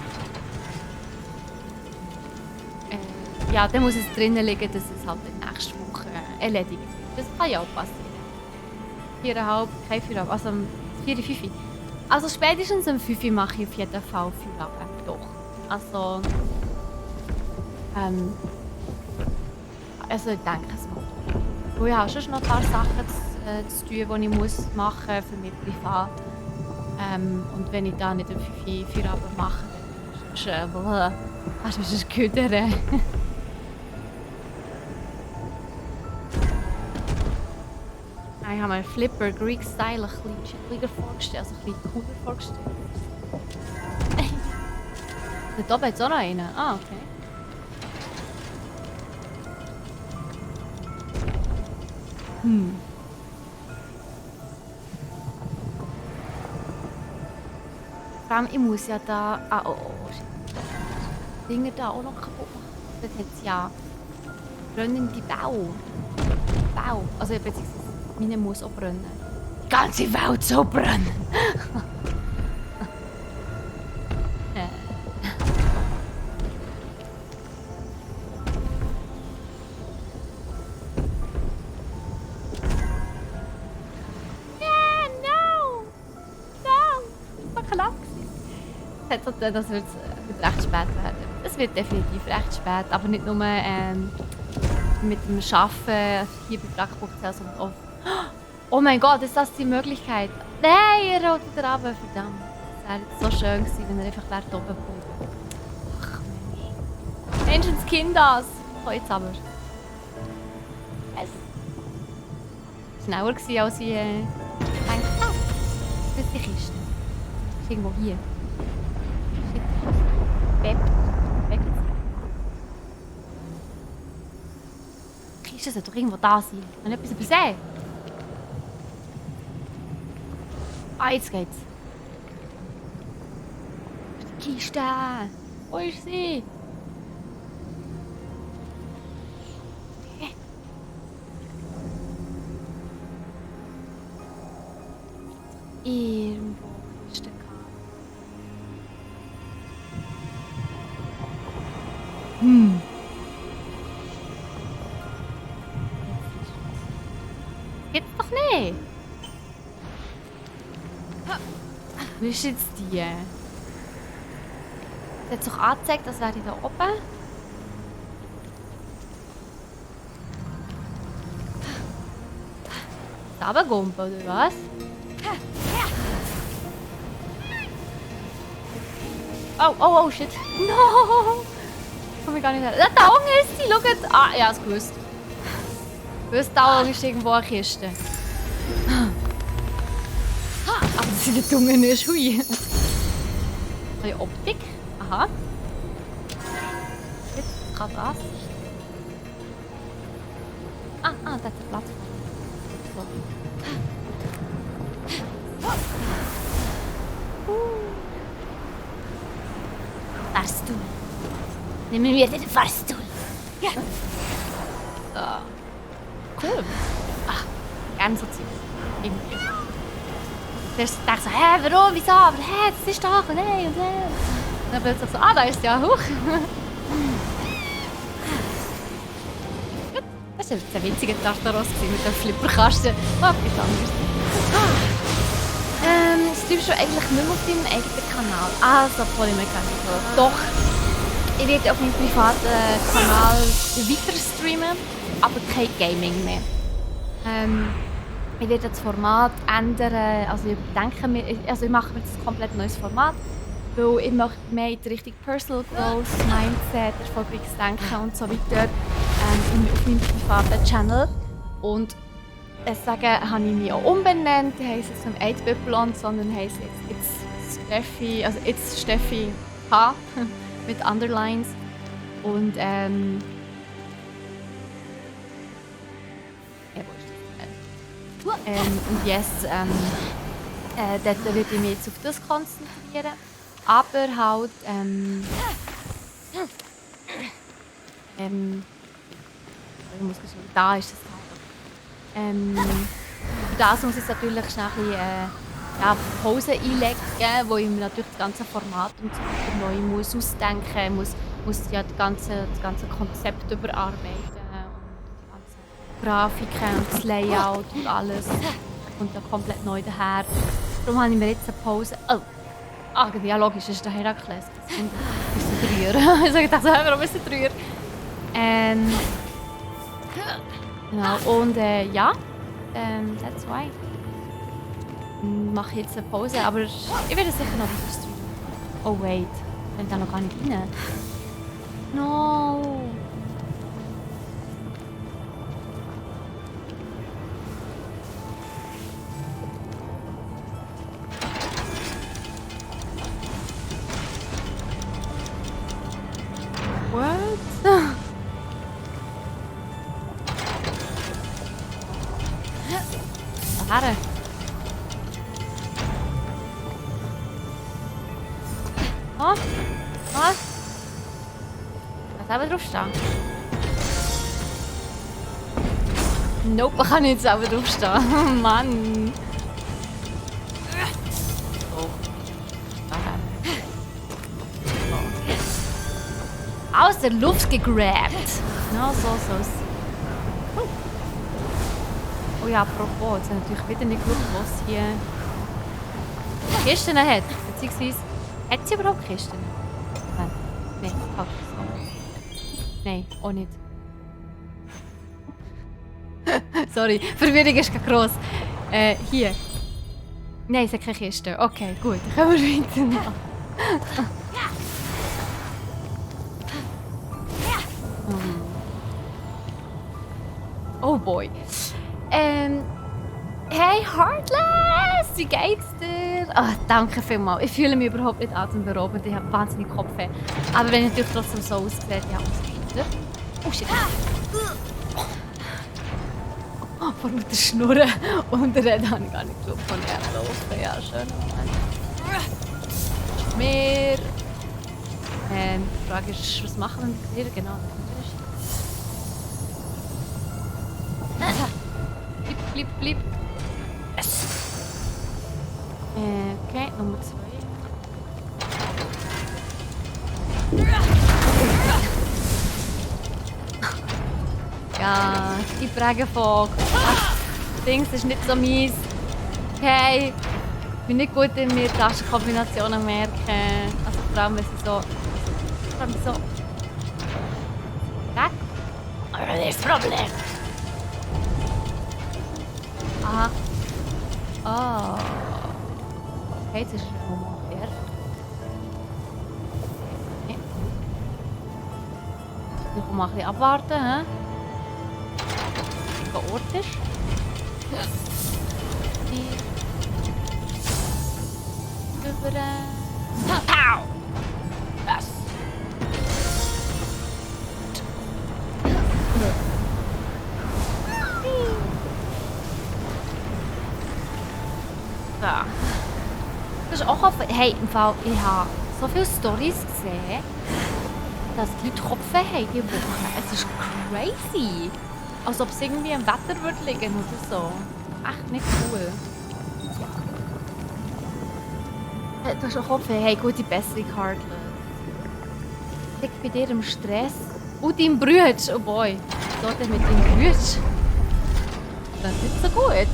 Speaker 1: Ja, dann muss es drinnen liegen, dass es halt nächste Woche erledigt wird. Das kann ja auch passieren. 4,5, kein 4,5, also 4, 5. Also spätestens um 5 mache ich auf jeden Fall 4 ab. Doch. Also ich denke es mal. Und ich habe schon noch ein paar Sachen zu tun, die ich muss machen für mich privat. Und wenn ich da nicht um 5 4 ab mache, dann ist es Köder. Ich habe mir Flipper Greek Style ein bisschen chilliger vorgestellt, also ein bisschen cooler vorgestellt. Da oben hat es auch noch einen. Ah, okay. Vor allem, ich muss ja da... Ah, oh, shit. Dinge da auch noch kaputt machen. Dort hat es ja brennende Bau. Also beziehungsweise meine muss auch brennen. Die ganze Welt soll brennen! Das wird recht spät werden. Es wird definitiv recht spät, aber nicht nur mit dem Arbeiten hier bei Brack.ch, sondern auch... Oh mein Gott, ist das die Möglichkeit? Nein, er rollt wieder runter, verdammt. Es wäre jetzt so schön gewesen, wenn er einfach da oben bleibt. Ach Mensch. Menschenskinders! So, jetzt aber. Es war schneller gewesen, als ich gedacht habe. Das ist die Kiste. Das ist irgendwo hier. Weg. Die Kiste sollte doch irgendwo da sein. Habe ich etwas übersehen? Ah, jetzt geht's. Die Kiste. Wo ist sie? Irgendwo ist der Kahn. Gibt's doch nicht. Wo ist jetzt die? Sie hat sich angezeigt, als wäre ich da oben. Da runtergumpen, oder was? Oh, shit. No! Komm ich gar nicht her. Da unten ist sie, schaut! Ah, ja, ist gewusst. Da unten ist irgendwo eine Kiste. Aber das sind die Dungen nicht, hui. Neue Optik. Aha. kann das. Ah, da hat er Platz. So. Fahrstuhl. Nehmen wir den Fahrstuhl. Ja. So. Cool. Ach, gerne so Zeit. Irgendwie. Zuerst dachte ich so, hä, warum, wieso, aber hä, das ist doch, und hey, und hey. Und dann plötzlich so, ah, da ist es ja hoch. Das war ein witziger Tartaros mit dem Flipperkasten. Oh, ist anders. Streamst du eigentlich nicht mehr auf deinem eigenen Kanal? Also, Polymechanical. Doch. Ich werde auf meinem privaten Kanal weiter streamen, aber kein Gaming mehr. Ich werde das Format ändern, also ich mache jetzt ein komplett neues Format, weil ich möchte mehr in die Richtung Personal Growth, Mindset, erfolgreiches Denken und so weiter auf meinem privaten Channel. Und sagen, habe ich mich auch umbenannt, heisst es nicht 8-Bit Blonde, sondern heisst jetzt Steffi, also jetzt Steffi H mit Underlines. Und und yes, dort würde ich mich jetzt auf das konzentrieren. Aber halt, da ist es halt. Für das muss ich natürlich schnell ein bisschen, Pause einlegen, wo ich mir natürlich das ganze Format und so weiter neu muss ausdenken muss ja das ganze Konzept überarbeiten. Grafiken und das Layout und alles kommt da komplett neu daher. Darum habe ich mir jetzt eine Pause. Oh, ja logisch, das ist der Herakles. Das ist ein bisschen drüber. Ich dachte, warum ist es drüber? Genau, und ja, that's why. Mache jetzt eine Pause, aber ich werde sicher noch weiter streamen. Oh wait, ich bin da noch gar nicht rein. No! Haare. Oh? Was? Was haben wir drauf stehen? Nope, ich kann nicht selber drauf stehen. Mann. Aus der Luft gegrabt. Genau so. Oh ja, apropos, jetzt habe ich natürlich wieder nicht geschaut, was hier Kisten hat. Beziehungsweise, hat sie überhaupt Kisten? Nein, halt so. Nein, auch nicht. Sorry, Verwirrung ist gar gross. Hier. Nein, es hat keine Kiste. Okay, gut, dann können wir weitermachen. Oh boy. Hey Heartless, wie geht's dir? Oh, danke vielmals. Ich fühle mich überhaupt nicht atemberaubend, ich habe wahnsinnig Kopfweh. Aber wenn ich natürlich trotzdem so aussieht, ja, umso weiter. Oh shit. Oh, vor lauter Schnurren und Reden habe ich gar nicht geschaut von der laufen. Ja, schön. Mehr. Die Frage ist, was machen wir mit dir? Genau. Blieb. Yes. Okay, Nummer 2. Ja, die Prägevogel. Dings ist nicht so mies. Okay, ich bin nicht gut in mir Taschenkombinationen merken. Also vor allem, wenn sie so... Weg. Aber das Problem. Aha. Oh. Okay, jetzt ist er montiert. Okay. Noch mal ein bisschen abwarten, hä? Welcher Ort ist? Hier. Über. Pow! Das. Kopfweh. Hey, im Fall, ich habe so viele Storys gesehen, dass die Leute Kopfweh haben diese Woche. Es ist crazy. Als ob es irgendwie im Wetter würde liegen oder so. Echt nicht cool. Du hast auch Kopfweh. Hey, gute Besserung, Heartless. Liegt bei dir im Stress. Und deinem Bruder. Oh boy. Was geht denn mit deinem Bruder? Das ist nicht so gut.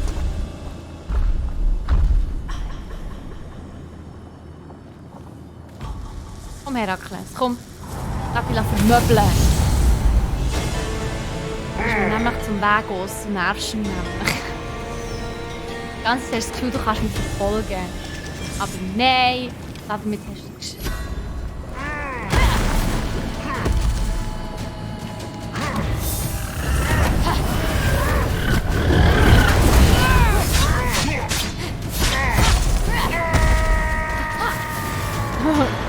Speaker 1: Komm, Herakles, komm. Lass dich vermöbeln. Du bist mir nämlich zum Weg aus. Du nervst mich nämlich. Ganz hast du das Gefühl, du kannst mich verfolgen. Aber nein, damit hast du geschrieben.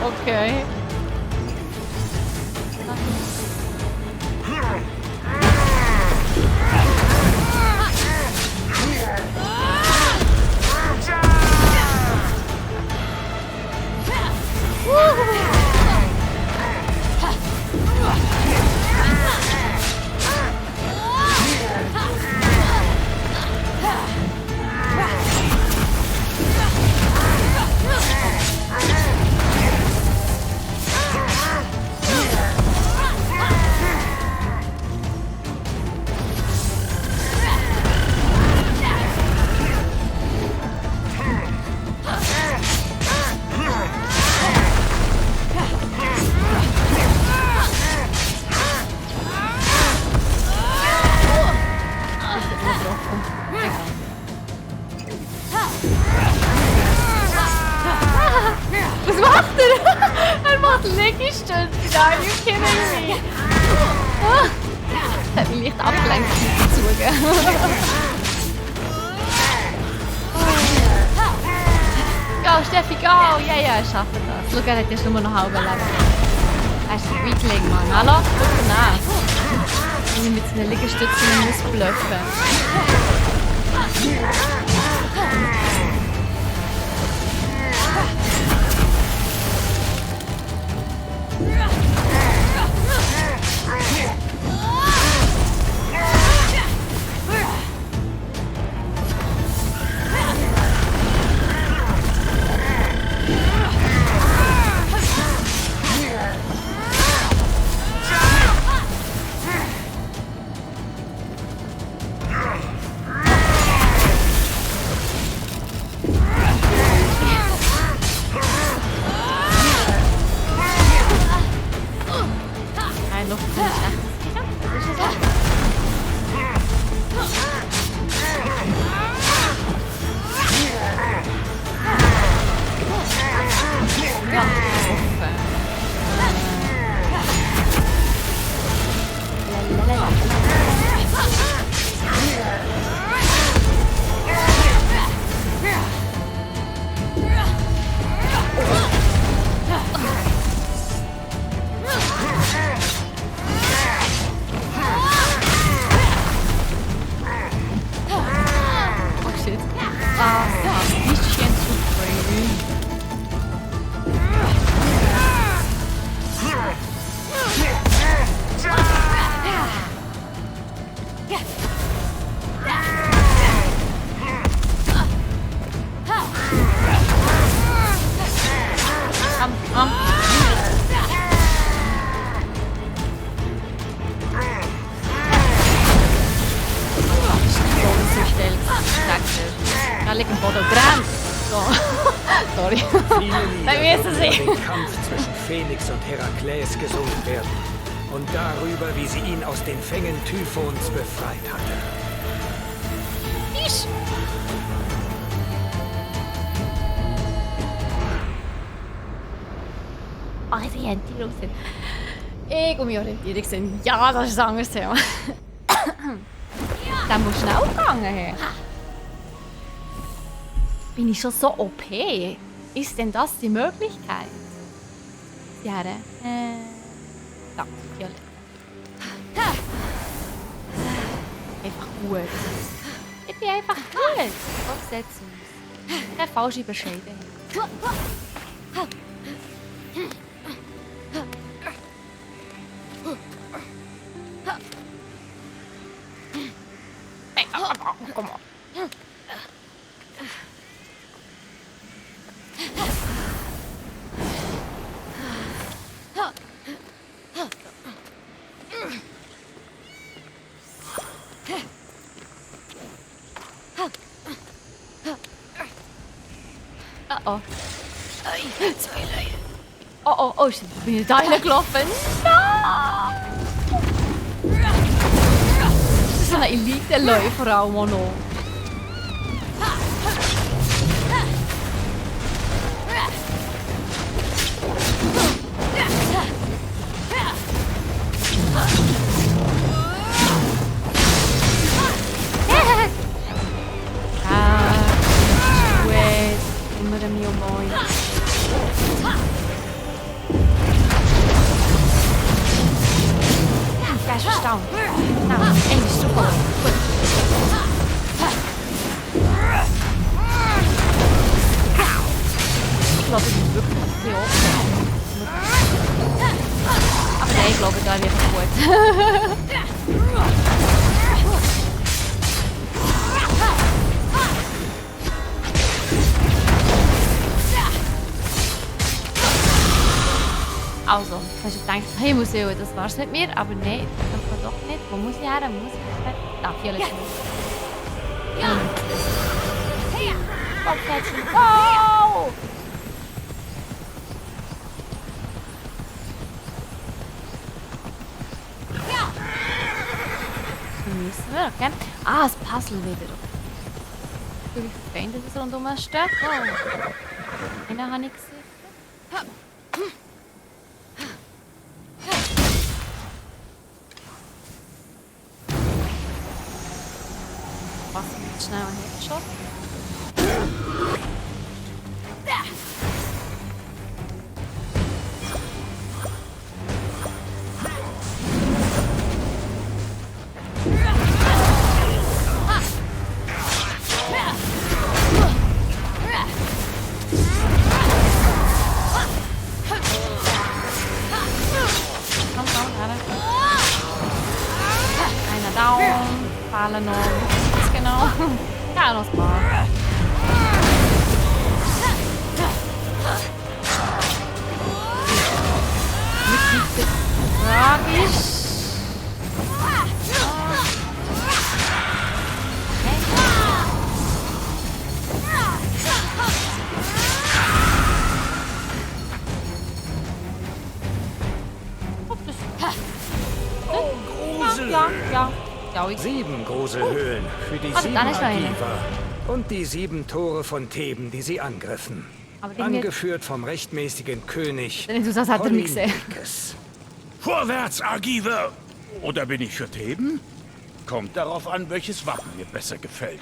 Speaker 1: Okay. Was macht er? Er macht Liegestütze. Are you kidding me? Das hat mich leicht abgelenkt, muss ich zugeben. Go, Steffi, go! Ja, ja, ich schaffe das. Schau, er hat jetzt nur noch halb Leben. Er ist ein Weitling, Mann. Hallo? Guck nach. Wie mit seinen Liegestützen muss bluffen. Sorry. Bei mir ist es
Speaker 3: den Kampf zwischen Phoenix und Herakles gesungen werden und darüber, wie sie ihn aus den Fängen Typhons befreit hatte.
Speaker 1: Ich. Orientierungssinn. Ich und mein Orientierungssinn. Ja, das ist ein anderes Thema. Dann muss schnell gegangen. Bin ich schon so OP? Ist denn das die Möglichkeit? Ja, danke, Violett. Einfach gut. Ich bin einfach gut. So sieht's aus. Keine falsche Bescheidenheit. Hey, komm on. Oh. Zwei Leute. Oh, shit. Bin ich da reingelaufen? Nein! Das ist so eine Elite-Läufer auch noch. Mio mooi. Kijk, zo staan. Nou, één is super. Goed. Ik geloof dat het lukt heel op. Ach nee, ik geloof dat daar weer gegooid. Also, hast du gedacht, hey Museum, das war's mit mir, aber nein, das war doch nicht. Wo muss ich her? Da, hier liegt es. Kopfhätchen. Wow! Müssen wir, okay? Ah, das Puzzle wieder. Wie viele Feinde das rundum stehen? Oh. Einen habe ich gesehen. Schnell einen Headshot. Einer down, Falle noch. Genau. Ja, noch mal. Tragisch. Ja.
Speaker 3: 7 Gruselhöhlen für die 7 Argiver und die 7 Tore von Theben, die sie angriffen. Angeführt vom rechtmäßigen König Polynicus.
Speaker 4: Vorwärts, Argiver! Oder bin ich für Theben? Kommt darauf an, welches Wappen mir besser gefällt.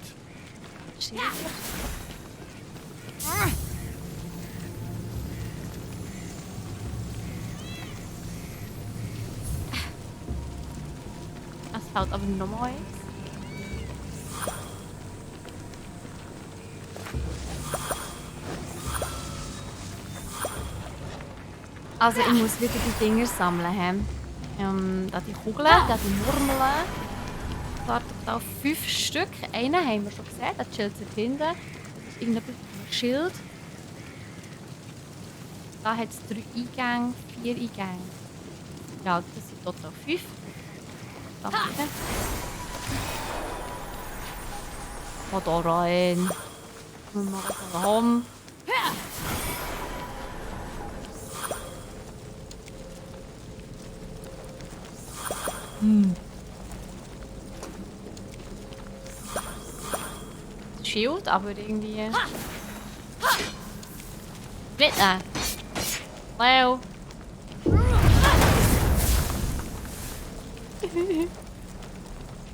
Speaker 1: Das fällt aber nochmal eins. Also ich muss wieder die Dinger sammeln. Da die Kugeln, da die Murmeln. Wartet auf 5 Stück. Einen haben wir schon gesehen, der chillt sich hinten. Das ist irgendein Schild. Da hat es 3 Eingänge, 4 Eingänge. Ja, das sind total 5. Da bitte. Mal da rein. Wir machen es rum. Shield, aber irgendwie. Bitte! Leo!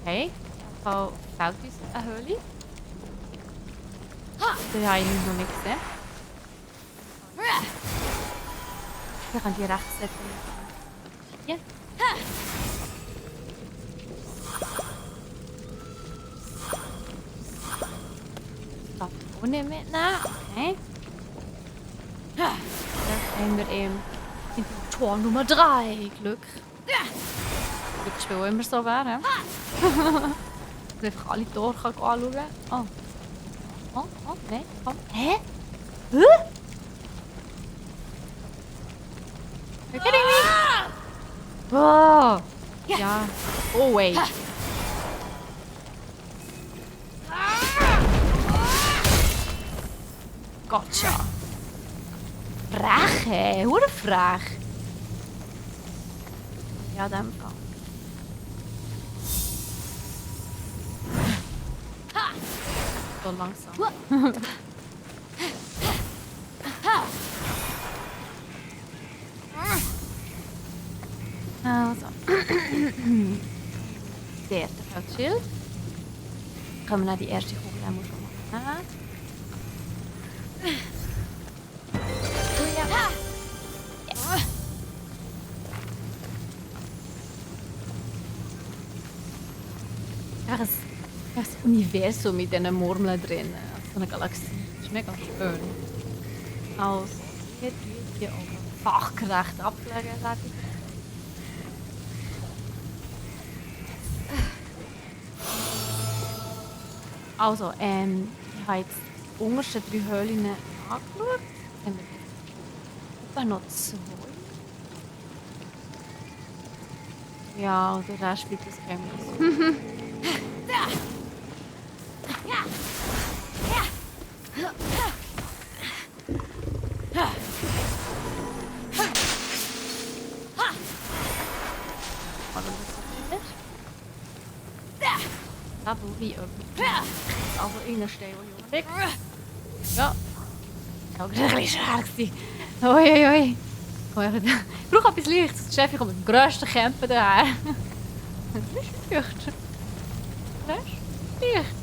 Speaker 1: Okay, da fällt uns eine Höhle. Die habe ich noch nicht gesehen. Wir können die rechts setzen. Hier. Darf ich auch nicht mitnehmen? Okay. haben wir in Tor Nummer 3 Glück. Glücksspiel, wo immer so wäre. Und einfach alle Tore anschauen kann. Oh, nein, komm. Hä? Hä? You're kidding me? Oh. Ja. Oh, wait. Gotcha. Frech, ey. Hure frech. Ja, in dem Fall. So langsam. Also. Der Schild. Können wir noch die erste Kugel einmal schon machen. Ja. Das Universum mit diesen Murmeln drin. So eine Galaxie. Das ist mega schön. Also, hier oben fachgerecht abgelegen, sage ich. Also, ich habe jetzt die untersten 3 Höhlen angeschaut. Jetzt haben wir etwa noch 2. Ja, und der Rest bleibt das Geheimnis. Da brauche ich etwas. Also irgendeine Stelle, wo ich unterwegs. Ja. Das war ein bisschen schwer. Uiuiui. Ich brauche etwas Lichtes. Der Chef kommt mit dem grössten Camper daher. Das ist Licht. Das ist Licht.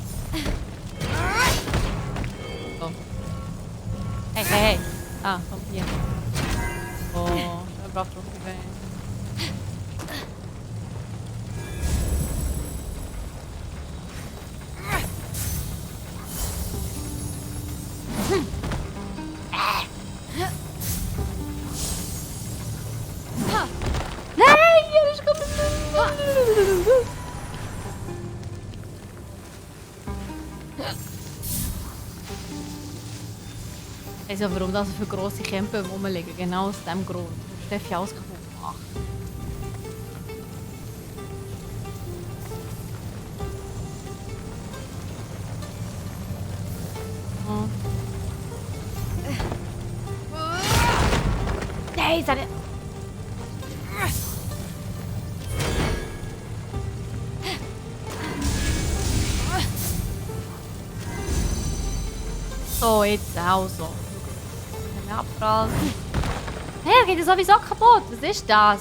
Speaker 1: So. Hey. Ah, komm hier. Oh, er braucht doch die Beine. Ich weiß ja, warum das für grosse Camper rumliegen. Genau aus diesem Grund. Steffi alles kaputt gemacht. Oh. Nein, seine... So, jetzt auch so. Abprallen. Hey, geht das sowieso kaputt? Was ist das?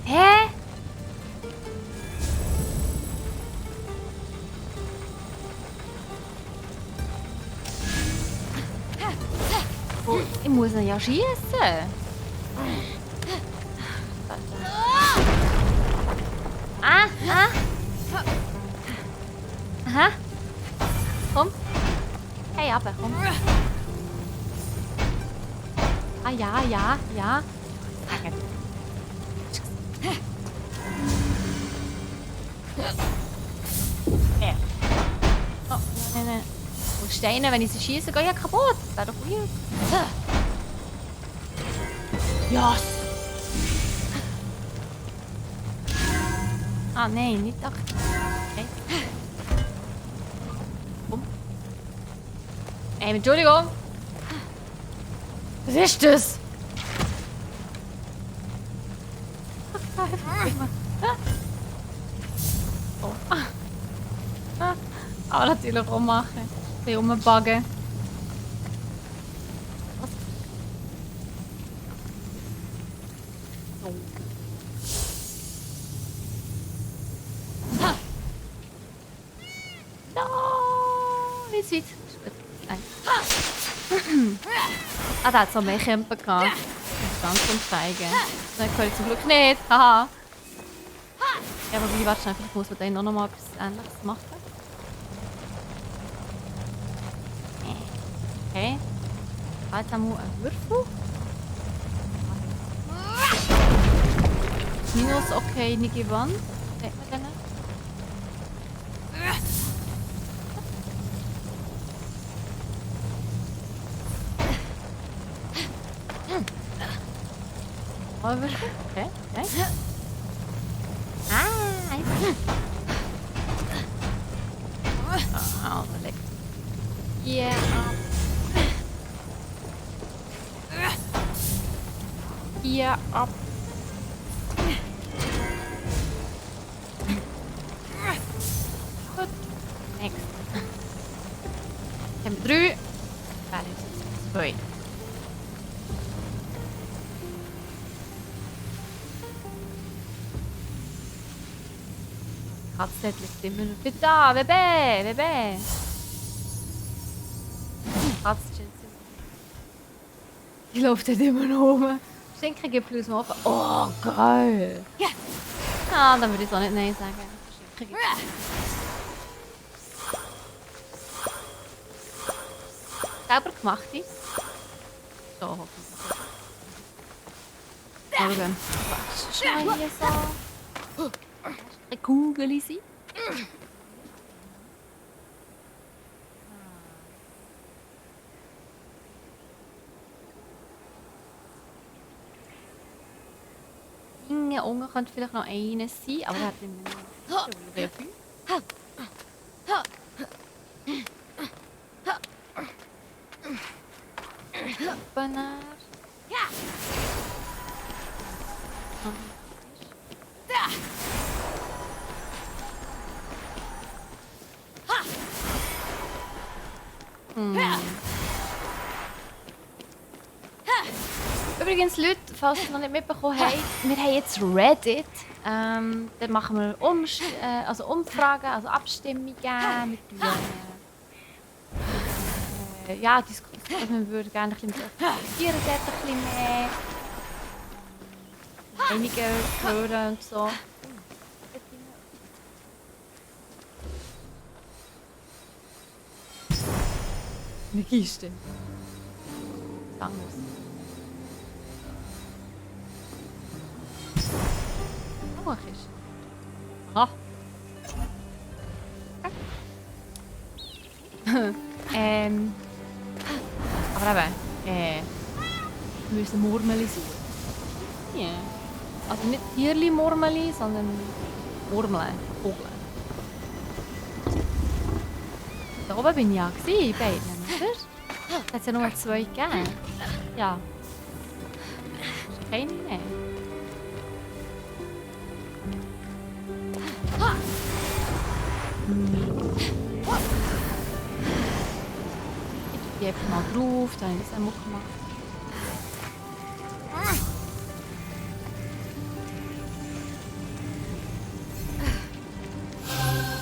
Speaker 1: Hä? Oh, ich muss ihn ja schießen. Aha. Komm. Hey, aber komm. Ah, ja. Ja. Oh, nein. Und Steine, wenn ich sie schieße, gehen ja kaputt. Das wäre doch weird. Yes! Ah, nein, nicht doch. Okay. Entschuldigung. Was ist das? Oh. Aber natürlich auch machen. Ein bisschen rumbuggen. So. No, nicht weit. Ah, da hat es noch mehr Camper gehabt. Das ist ganz zeigen. Das kann ich zum Glück nicht. Haha. Ja, aber wie warte, vielleicht muss man dann noch mal etwas Ähnliches machen. Okay. Jetzt haben wir einen Würfel. Minus, okay, nicht gewonnen. Sieht man den? Aber okay, okay. Ah, leck. Yeah. Hier ab. Gut. Next. Ich habe 3. Wer ist 2. Katze liegt immer noch. Bitte da, Bebe. Katze chillt. Die läuft dort immer noch rum. Schinken gibt plus mal offen. Oh, geil. Ah, dann würde ich es auch nicht Nein sagen. Schinken gibt selber gemachte. So, hoffentlich. Schauen. Scheiße. Eine Kugel sein. Hier unten könnte vielleicht noch eines sein, aber er hat immer noch sehr viel. Banner. Übrigens, Leute, falls ihr es noch nicht mitbekommen habt, wir haben jetzt Reddit. Dann machen wir Umfragen, also Abstimmungen. Wir ja, diskutieren. Wir würden gerne ein bisschen diskutieren, dort ein bisschen mehr. Einige hören und so. Eine Kiste. Anders. Oh, Kiste. Aha. Aber eben, wir müssen Murmeli suchen. Ja. Also nicht Tierli-Murmeli, sondern Murmeln, Kugeln. Da oben bin ich ja in beiden, oder? Es hat ja nur 2 gegeben. Ja. Das ist keine mehr. Ich gehe einfach mal drauf, da habe ich das auch gemacht.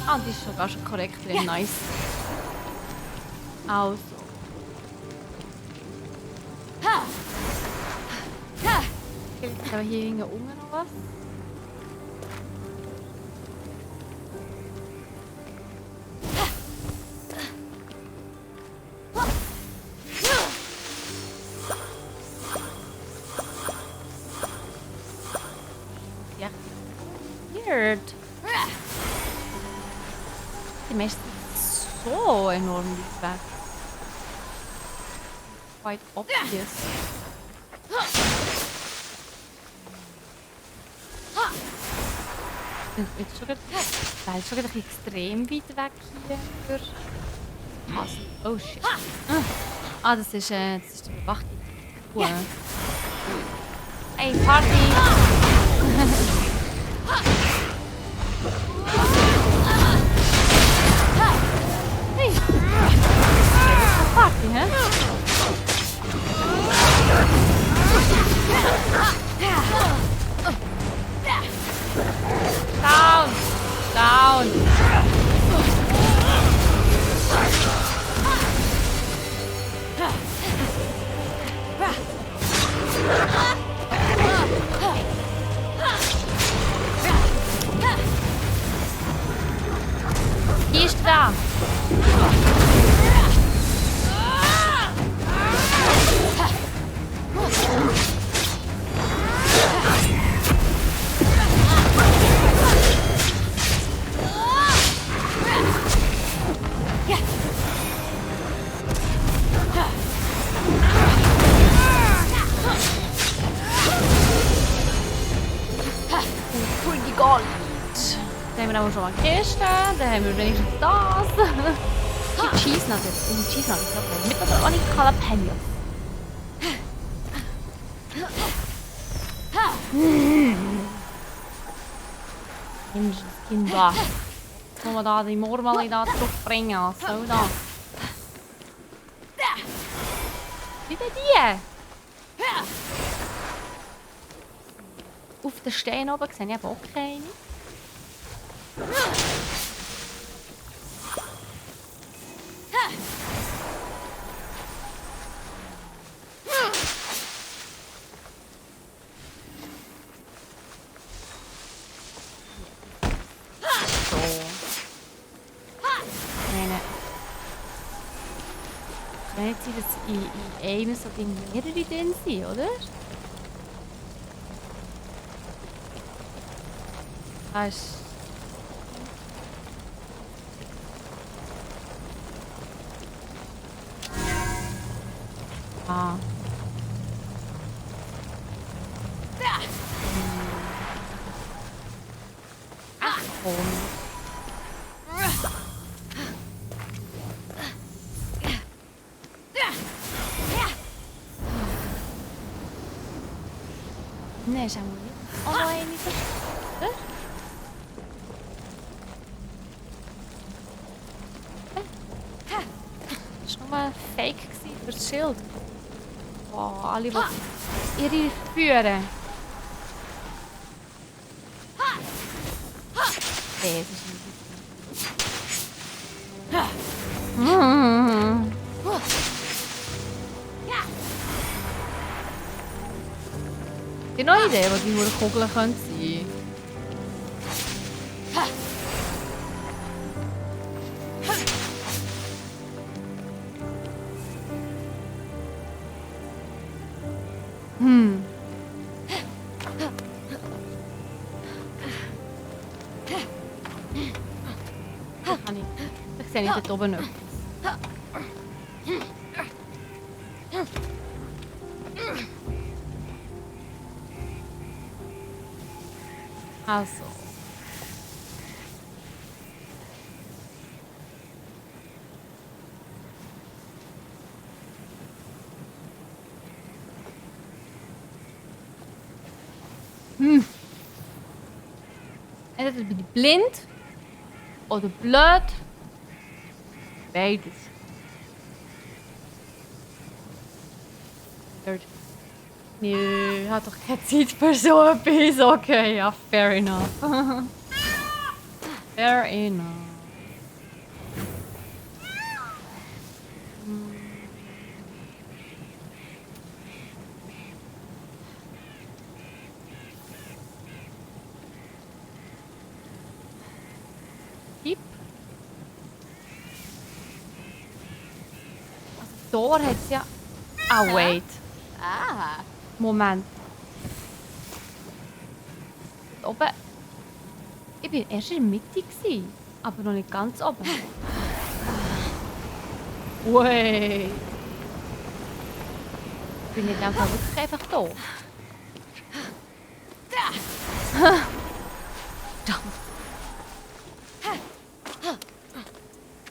Speaker 1: Ah, die ist sogar schon korrekt drin, nice. Also. Vielleicht haben wir hier hinten unten noch was. Ja. Weird. Die meisten so enorm weit weg. Quite obvious. Jetzt schon wieder extrem weit weg hier für Hassel. Oh shit. Ah, das ist die Bewachtung. Hey, Party! Hey! Party, hä? Down! Down! Hier ist da! haben wir auch schon mal Kisten. Dann haben wir wenigstens das. Die Cheese Nuggets. Die Cheese Nuggets, okay. Mit oder ohne Jalapenos? Mensch, das Kind da. Jetzt muss man da die Mormali da zurückbringen. Was soll das? Wie denn die? Auf den Stein oben sehe ich eben auch keine. So. Nein. Kann nicht sein, dass in einem so Ding mehrere drin sind, oder? Das ist... Ah. Ach komm. Nee, ist auch nicht. Oh nein, nicht so. Oder? Das war nur ein Fake für das Schild. Oh, alle, die ihre führen. Nee, das ist nicht. Die neue Idee, was die hohe Kugeln können sein. Ich sehe nicht dort oben etwas. Also. Entweder bin ich blind oder blöd. Beides. Nö, hat doch keine Zeit für so etwas. Okay, ja, fair enough. Fair enough. Tipp. Also, da hat es ja... Ah, wait. Ah. Moment. Da oben. Ich war erst in der Mitte, aber noch nicht ganz oben. Wait. Bin ich in dem Fall wirklich einfach da?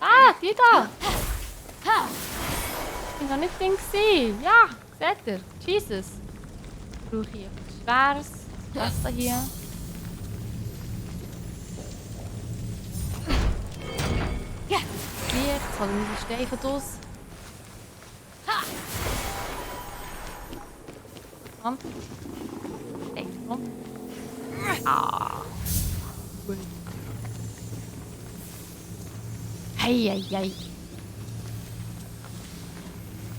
Speaker 1: Ah, die da! Ich war noch nicht drin. Ja, seht ihr? Jesus. Brauche ich etwas Schweres. Das hier. Licht, jetzt holen wir die Steine aus. Komm. Steine, komm. Ah. Hei.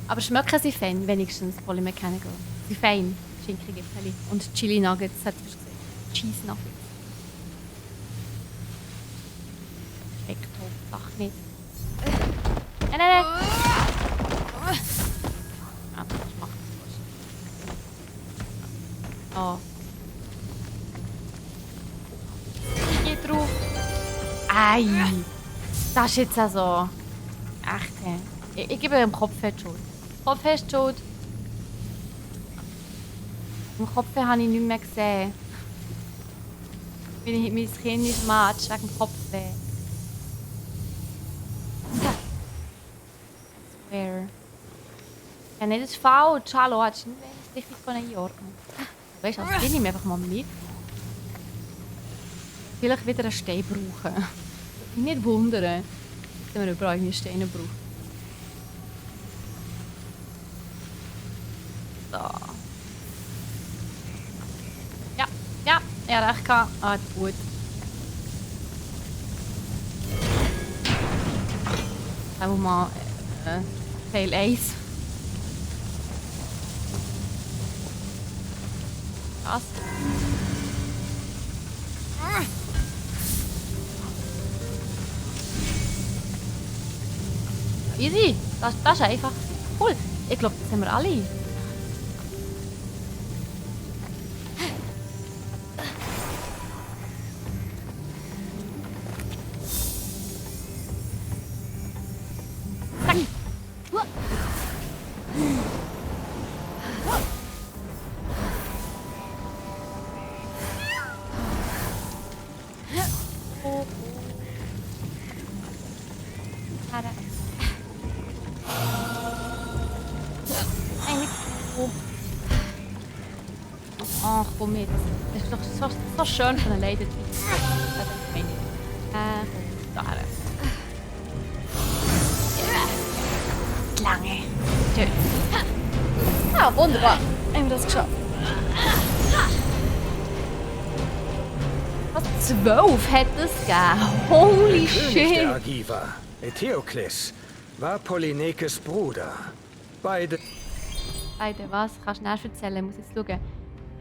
Speaker 1: Aber schmecken sie fein, wenigstens, obwohl ich mehr kennen gehe. Sie fein. Schinkengipfeli und Chili Nuggets, hat es gesehen. Cheese Nuggets. Schmeckt Hauptsache nicht. Nein. Ah, das macht es. Oh. Geh drauf. Ei. Das ist jetzt also... Echt, ich gebe ihm Kopfhörer Schuld. Kopfhörer Schuld. Im Kopf habe ich nicht mehr gesehen. Mein Kinn ist matsch wegen dem Kopfweh. Where? Ja, nee, das ist falsch. Hallo, das ist nicht richtig von einordnen. Weißt du, also, ich nehme einfach mal mit. Vielleicht wieder einen Stein brauchen. Ich nicht wundern, dass wir überall irgendwie Steine brauchen. So. Ja, er hat recht gehabt. Ah, gut. Einfach mal Teil 1. Was? Easy. Das ist einfach cool. Ich glaube, das haben wir alle. Ach, komm mit. Das ist doch so schön von der Leiter. Komm da her. Lange. Schön. Ah, wunderbar. Haben wir das geschafft. Was? 12 hat es gegeben. Holy
Speaker 3: Der König
Speaker 1: shit.
Speaker 3: der Argiva, Eteokles, war Polynekes Bruder. Beide
Speaker 1: Was? Kannst du näher erzählen? Muss ich jetzt schauen.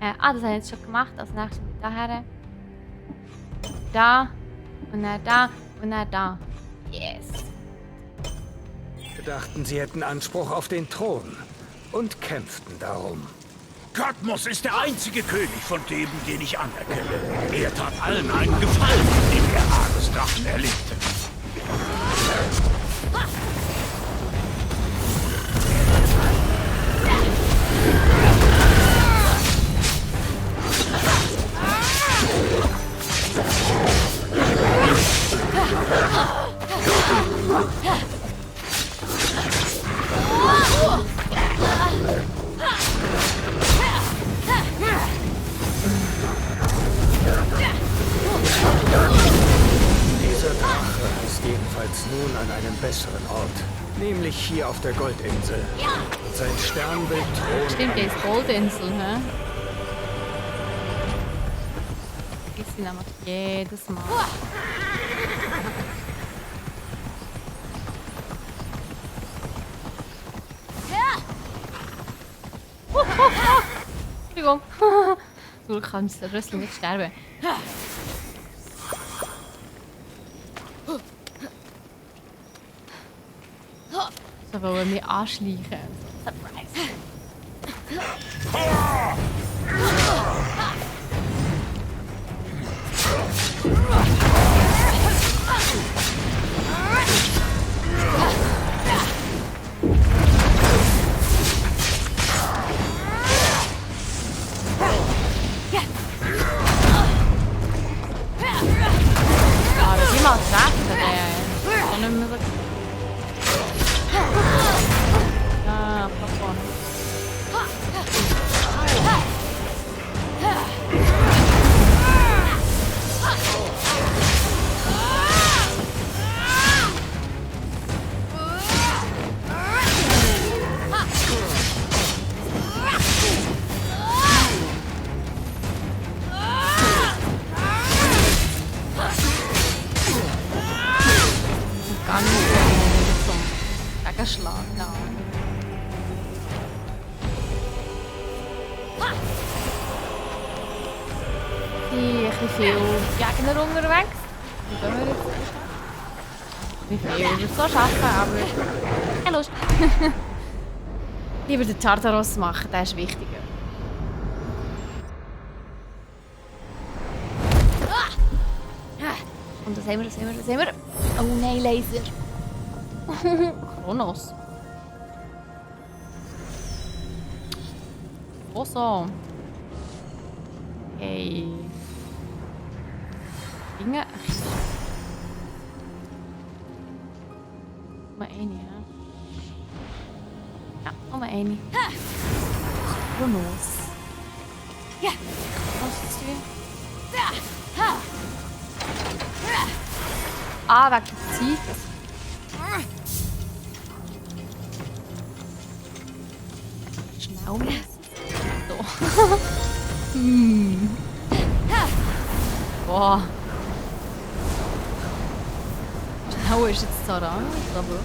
Speaker 1: Das habe ich jetzt schon gemacht. Als nächstes daher. Da. Und dann da. Und dann da. Yes.
Speaker 3: dachten, sie hätten Anspruch auf den Thron und kämpften darum.
Speaker 4: Kadmos ist der einzige König von Theben, den ich anerkenne. Er tat allen einen Gefallen, indem er Ares Drachen erlegte.
Speaker 3: Dieser Drache ist jedenfalls nun an einem besseren Ort, nämlich hier auf der Goldinsel. Und sein Sternbild thront.
Speaker 1: Stimmt, der ist Goldinsel, hä? Vergiss ihn einfach jedes Mal. Entschuldigung. Du kannst der Rüssel nicht sterben. So wollen wir mich anschleichen. Surprise. Ah, das ist immer treffen, der. Ist nicht mehr so. Ah, Papa. Ganz zum Gegenschlag, ja. Ein bisschen viel Gegner unterwegs. Wie gehen wir jetzt? Wie viel wir so schaffen, aber keine Lust. Lieber den Tartaros machen, der ist wichtiger. Und das haben wir. Oh nein, Laser. Kronos. Oh so. Hey. Dinge. Mal eine, ja. Ja, nochmal eine. Chronos. Ja. Was ist hier? Ah, wegen der Zeit. Schnell. So. Boah. Schnell ist jetzt so ran, aber...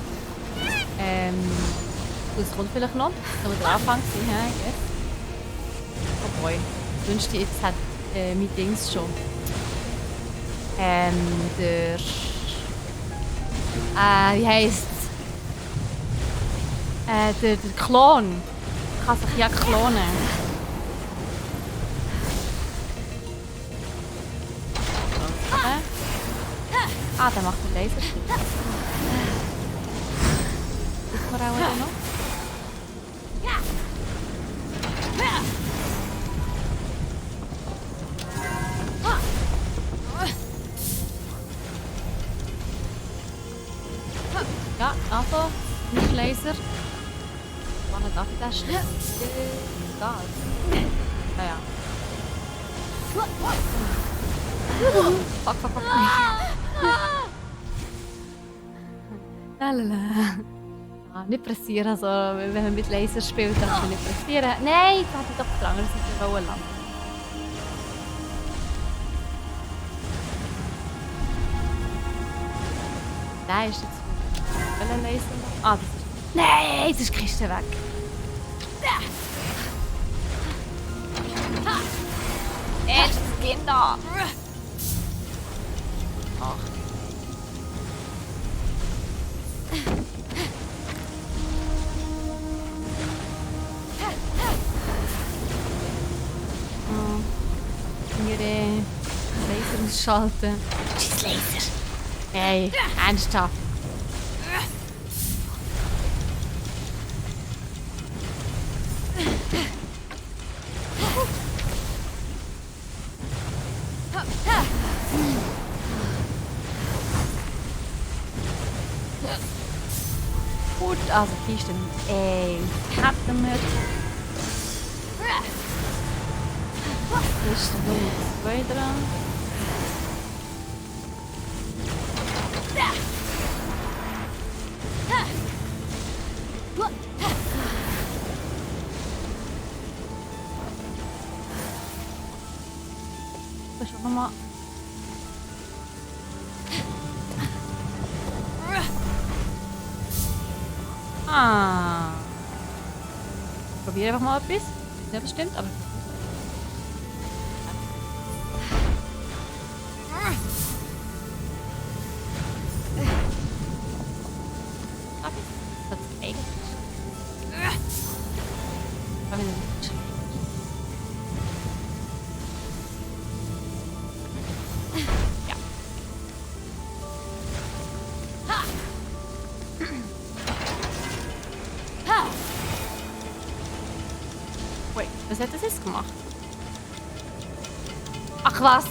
Speaker 1: das kommt vielleicht noch. Das war der Anfang, ja, yes. Oh boy. Ich wünschte, jetzt hat mein Dings schon. Der... wie heisst es? Der Klon. Kann sich ja klonen. Ah, der macht den Laser. Ist man auch noch? Ja, also, nicht Laser. Wann darf ich das schnell? Gas. Ja, ja. Fuck, fuck, fuck. Lalala. Ah, nicht pressieren, also wenn man mit Laser spielt, darf man nicht pressieren. Nein, jetzt hat ich doch die andere Seite landen. Der ist jetzt welcher Laser? Ah, das ist... Nein, jetzt ist die Kiste weg. Jetzt geht da. Ach. Ihre Laser ausschalten. Tschüss, Laser. Hey, ernsthaft. Gut, also die ist dann... Ey, hatten wir... Ist dann Nummer 2 dran. Das ist auch nochmal... Ah. Ich probiere einfach mal etwas. Ja, bestimmt, aber... Wait, was hat das jetzt gemacht? Ach was?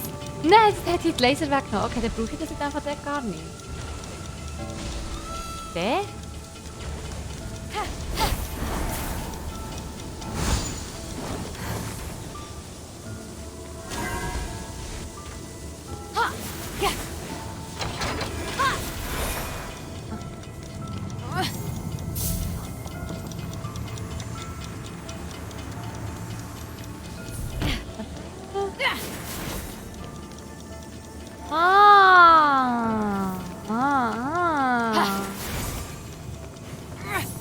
Speaker 1: Nein, das hat hier die Laser weggenommen. Okay, dann brauche ich das jetzt einfach gar nicht. Der?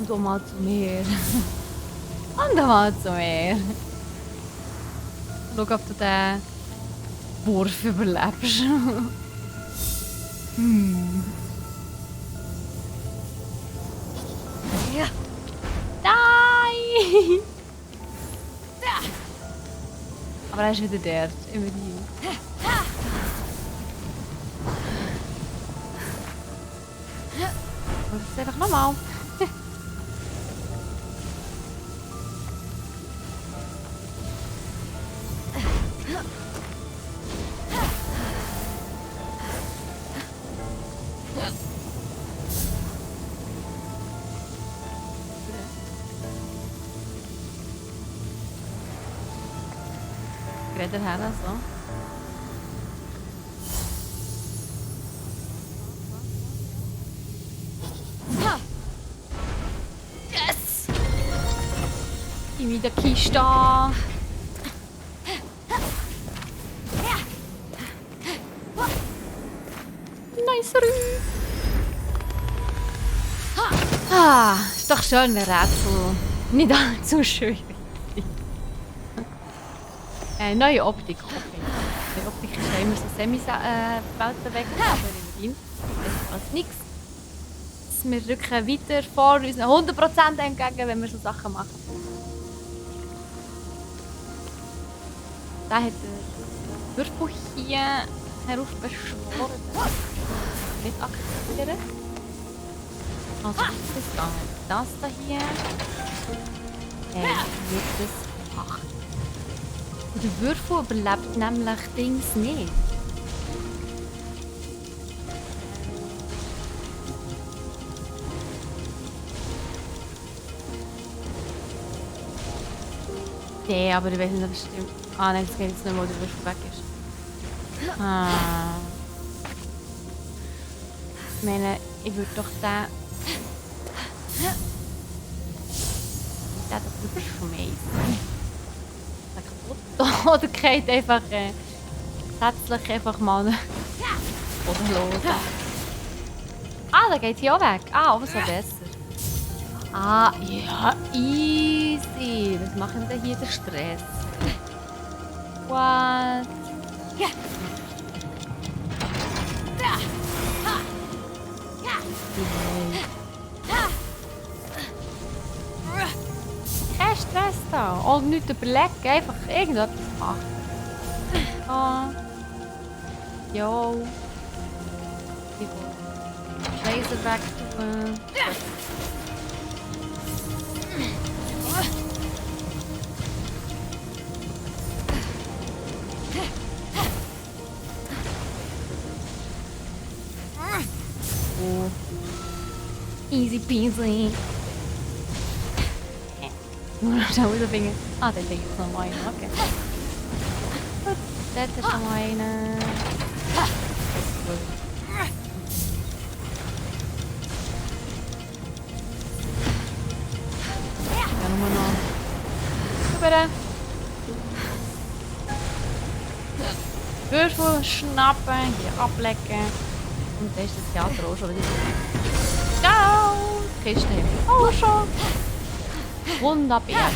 Speaker 1: Und mal zu mir. Und mal zu mir. Schau, ob du den Wurf überlebst. Ja. Nein! Aber er ist wieder dort. Immerhin. Das ist einfach normal. wieder her. So. Yes! Ich bin wieder Kiste. Nice Rü. Ah, ist doch schön, wenn Rätsel nicht allzu schön sind. Neue Optik. Okay. Die Optik ist ja immer so Semi-Welten weg, aber immerhin. Das ist fast nichts. Wir rücken weiter vor unseren 100% entgegen, wenn wir so Sachen machen. Da hat der Würfel hier heraufbeschworen. Nicht aktivieren. Also das gegangen. Das da hier. Wird das gemacht. Und der Würfel überlebt nämlich Dings nicht. Nee, aber ich weiß nicht, ob es stimmt. Ah nein, das geht jetzt nicht, wo der Würfel weg ist. Ah. Ich meine, ich würde doch den da überschmeißen. Der kaputt. Oder geht einfach gesetzlich einfach mal oder los. Ah, der geht hier auch weg. Ah, umso besser. Ah, ja, easy. Was machen denn hier der Stress? What? Kein Stress da. Und nichts überlegen, einfach irgendetwas machen. Ah. Jo. Laser weg tun. Oh. Easy peasy. Schau mal, der Finger. Ah, der Finger ist noch mal einer. Okay. Gut, das ist noch mal einer. Das ist gut. Ja, nur noch. Bitte. Würfel schnappen, hier ablecken. Und dann ist das Theater auch schon wieder vorbei. Ciao! Die Kiste haben wir auch schon. Wunderbar, ja.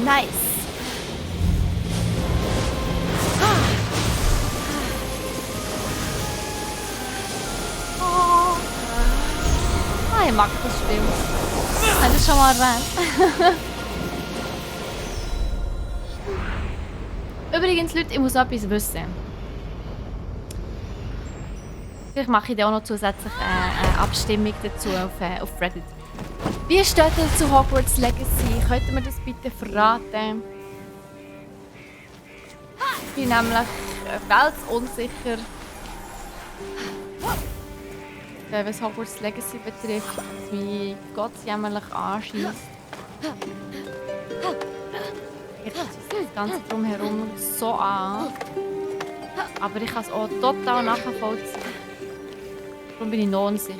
Speaker 1: Nice. Ah, ich mag das Spiel. Hast du schon mal erwähnt? Übrigens, Leute, ich muss etwas wissen. Vielleicht mache ich da auch noch zusätzlich eine Abstimmung dazu auf Reddit. Wie steht ihr zu Hogwarts Legacy? Könnt ihr mir das bitte verraten? Ich bin nämlich weltunsicher, was Hogwarts Legacy betrifft, wie Gott jämmerlich anschießt. Jetzt ist das Ganze drumherum so an. Aber ich kann es auch total nachvollziehen. Darum bin ich noch unsicher.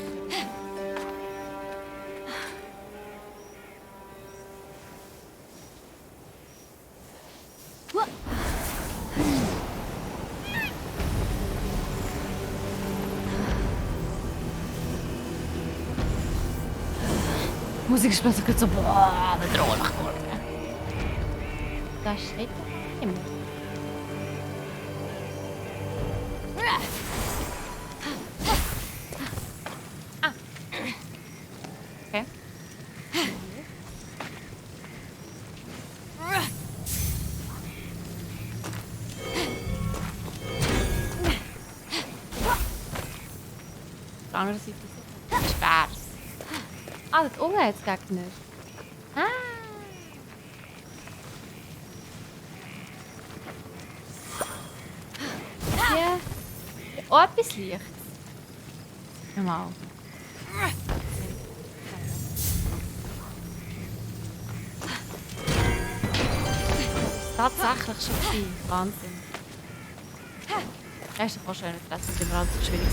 Speaker 1: Musik spielt so gut so, boah, bedrohlich geworden. Da steht er immer. Ah. Okay. Auf der anderen Seite ist es schweres. Ah, das oben hat es Gegner. Ah. Hier. Auch etwas Licht. Mal. tatsächlich schon gewesen. Wahnsinn. Er ist doch auch schön, das ist immer alles schwierig.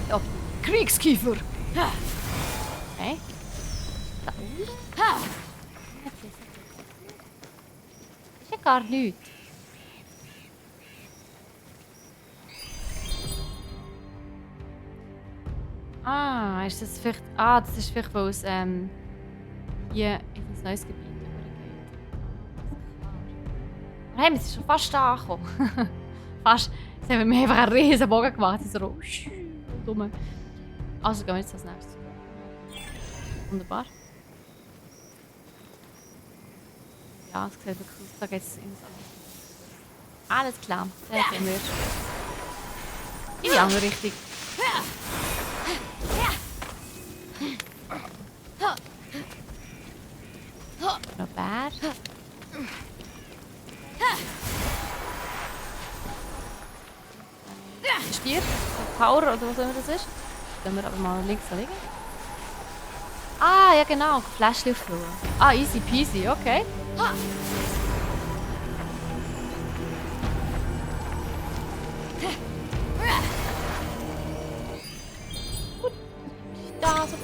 Speaker 1: Ja, Kriegskiefer! Okay. Da unten? Ist ja gar nichts. Ah, ist das vielleicht... Ah, das ist vielleicht, weil es hier in ein neues Gebiet übergeht. Aber hey, wir sind schon fast da angekommen. Fast. Jetzt haben wir einfach einen riesen Bogen gemacht. So dumm. Also gehen wir jetzt als nächstes. Wunderbar. Ja, es sieht wirklich aus. Da geht es ins andere. Alles klar. Dann gehen wir in die andere Richtung. Noch Bär. Stier, Power oder was auch immer das ist. Dann wir aber mal links liegen. Ah, ja genau, Fläschchen auffüllen. Ah, easy peasy, okay. Gut. Da, so.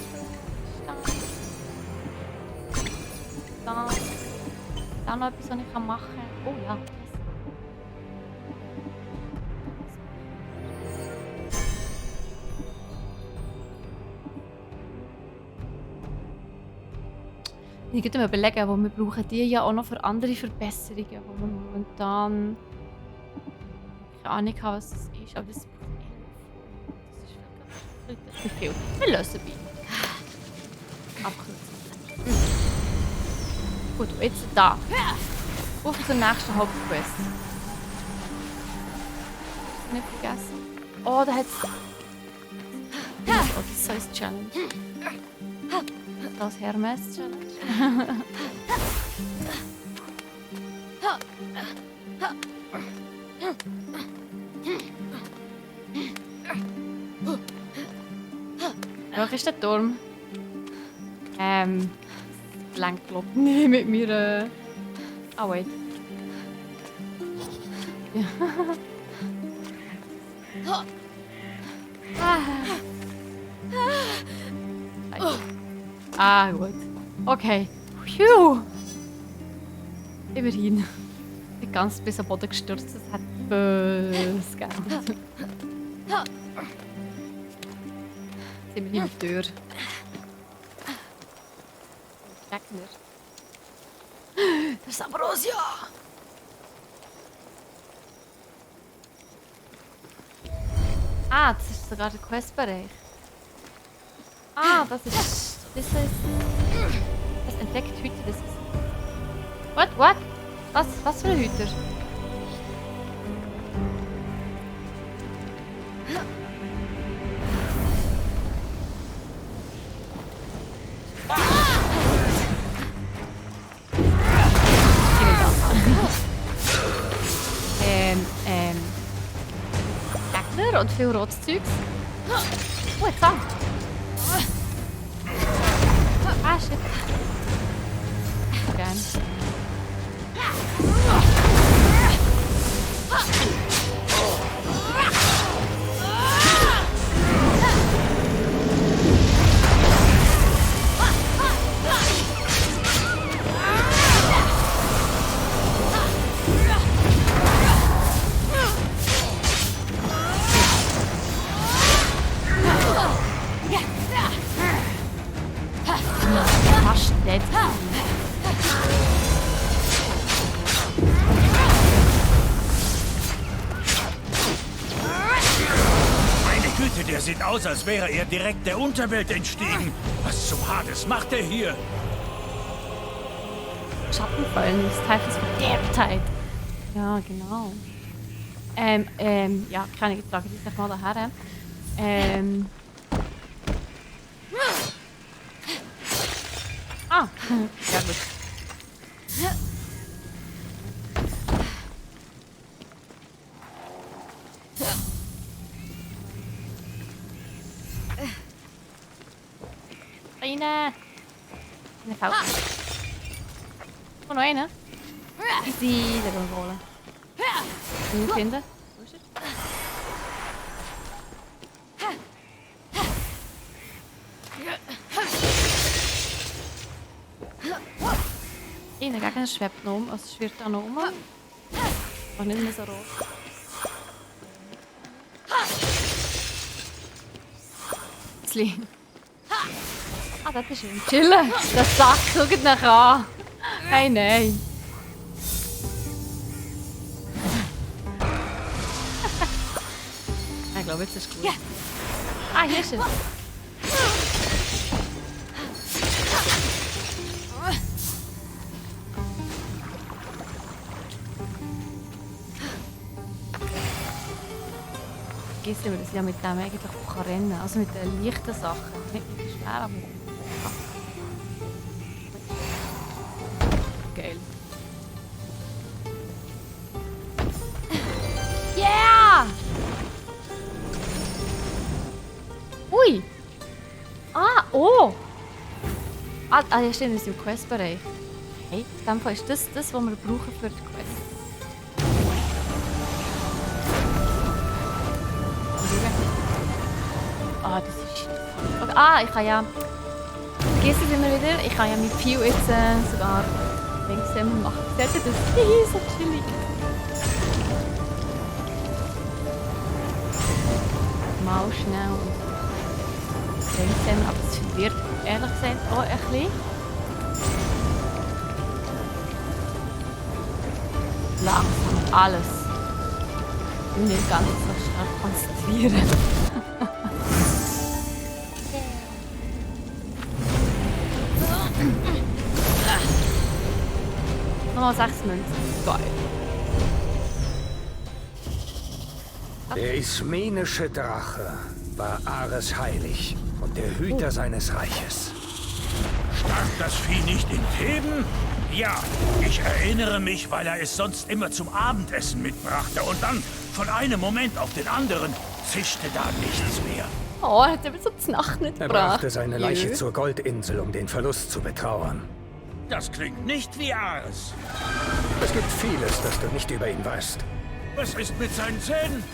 Speaker 1: Da noch etwas, was ich machen kann. Oh ja. Ich würde mir überlegen, wo wir brauchen die ja auch noch für andere Verbesserungen, wo wir momentan keine Ahnung haben, was das ist. Aber das ist vielleicht zu viel. Wir lösen bei. Abkürzen. Gut, jetzt da. Auf zur nächsten Hauptquest. Nicht vergessen. Oh, da hat es. Oh, das Challenge. Das Hermes Challenge. Wo ist der Turm? Blank glaub nicht mit mir. Oh wait. Ja. Ah, gut. Okay. Phew. Immerhin. Nicht ganz bis am Boden gestürzt. Das hat böse geändert. Jetzt sind wir hier in der Tür. Gegner. Das ist Ambrosia! Ah, das ist sogar der Questbereich. Ah, das ist... Das entdeckt Hüter, das ist... What? Was für ein Hüter? Gegner und viel rotes Zeugs. Oh, jetzt an! Ah, shit. Gern. Fast dead.
Speaker 4: Meine Güte, der sieht aus, als wäre er direkt der Unterwelt entstiegen. Was zum Hades macht er hier?
Speaker 1: Schattenfallen, das Teil ist Verderbtheit. Ja, genau. Ja, keine Ahnung, ich trage das mal daher. Ah, ja gut. Rein! Eine Faust. Oh, noch einen. Easy, der will holen. Wo finden? Wo ist er? Einer Gegner schwebt noch um, also schwirrt da noch um. Aber nicht mehr so rot. Zli. Ah, das ist schön. Chillen! Das Sack, schaut nach an! Hey, nein! Ich glaube, jetzt ist es gut. Ah, hier ist er! Vergiss immer, dass ich ja mit dem eigentlich auch rennen kann. Also mit den leichten Sachen. Nicht mit den schweren. Geil. Yeah! Ui! Ah, oh! Ah, ja, stimmt, wir sind im Questbereich. Hey, in dem Fall ist das, was wir brauchen für die Quest. Ah, das ist... Okay. Ah, ich kann ja... Vergiss es immer wieder, ich kann ja mit Pew jetzt sogar Linksem machen. Seht ihr das? Hihi, so chillig. Mal schnell und Linksem, aber es verwirrt ehrlich gesagt auch ein bisschen. Langsam alles. Ich will nicht ganz so stark konzentrieren. Nochmal 6 Münzen. Geil.
Speaker 3: Der ismenische Drache war Ares heilig und der Hüter seines Reiches.
Speaker 4: Stand das Vieh nicht in Theben? Ja, ich erinnere mich, weil er es sonst immer zum Abendessen mitbrachte und dann von einem Moment auf den anderen zischte da nichts mehr.
Speaker 1: Oh, er hat aber so die Nacht nicht
Speaker 3: Er
Speaker 1: gebracht.
Speaker 3: brachte seine Leiche zur Goldinsel, um den Verlust zu betrauern.
Speaker 4: Das klingt nicht wie Ares.
Speaker 3: Es gibt vieles, das du nicht über ihn weißt.
Speaker 4: Was ist mit seinen Zähnen?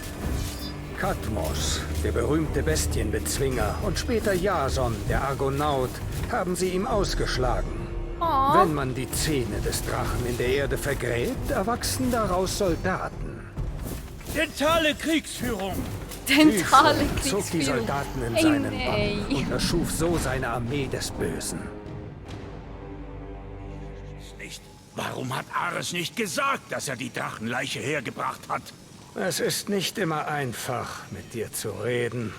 Speaker 3: Kadmos, der berühmte Bestienbezwinger, und später Jason, der Argonaut, haben sie ihm ausgeschlagen.
Speaker 1: Oh.
Speaker 3: Wenn man die Zähne des Drachen in der Erde vergräbt, erwachsen daraus Soldaten.
Speaker 4: Dentale Kriegsführung.
Speaker 1: Dentale
Speaker 3: Typhon zog die
Speaker 1: Kriegsführung.
Speaker 3: Soldaten in
Speaker 1: Ey,
Speaker 3: seinen
Speaker 1: nee.
Speaker 3: Bann und erschuf so seine Armee des Bösen.
Speaker 4: Nicht. Warum hat Ares nicht gesagt, dass er die Drachenleiche hergebracht hat?
Speaker 3: Es ist nicht immer einfach, mit dir zu reden.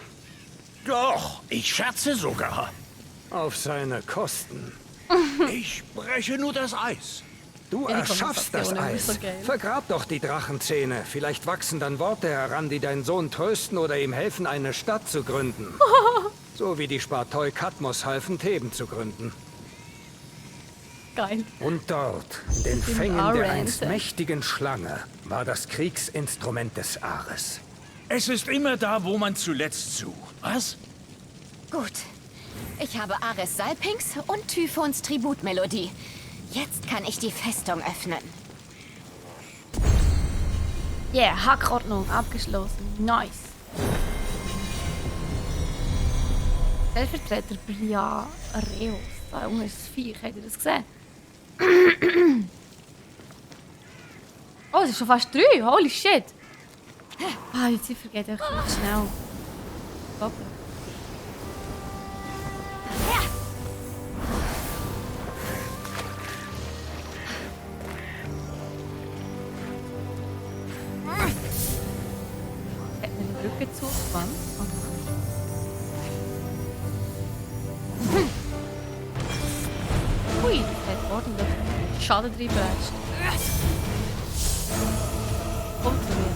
Speaker 4: Doch, ich scherze sogar.
Speaker 3: Auf seine Kosten.
Speaker 4: Ich breche nur das Eis.
Speaker 3: Du
Speaker 1: Ja, die
Speaker 3: erschaffst das
Speaker 1: Konversation ist
Speaker 3: Eis.
Speaker 1: so geil.
Speaker 3: Vergrab doch die Drachenzähne. Vielleicht wachsen dann Worte heran, die deinen Sohn trösten oder ihm helfen, eine Stadt zu gründen. So wie die Spartoi Kadmos halfen, Theben zu gründen.
Speaker 1: Geil.
Speaker 3: Und dort, in den
Speaker 1: Den
Speaker 3: Fängen der
Speaker 1: Arrente.
Speaker 3: einst mächtigen Schlange, war das Kriegsinstrument des Ares.
Speaker 4: Es ist immer da, wo man zuletzt sucht. Was?
Speaker 5: Gut. Ich habe Ares Salpings und Typhons Tributmelodie. Jetzt kann ich die Festung öffnen.
Speaker 1: Yeah, Hackordnung abgeschlossen. Nice. Stellvertreter Bria Reus. Da unten ist das Viech. Habt ihr das gesehen? Oh, es ist schon fast 3. Holy shit. Ah, die Ziffer geht echt schnell. Stopp. Hat mir den Rücken zugespannt. Ui, das hat ordentlich Schaden drin belässt. Kommt zu mir.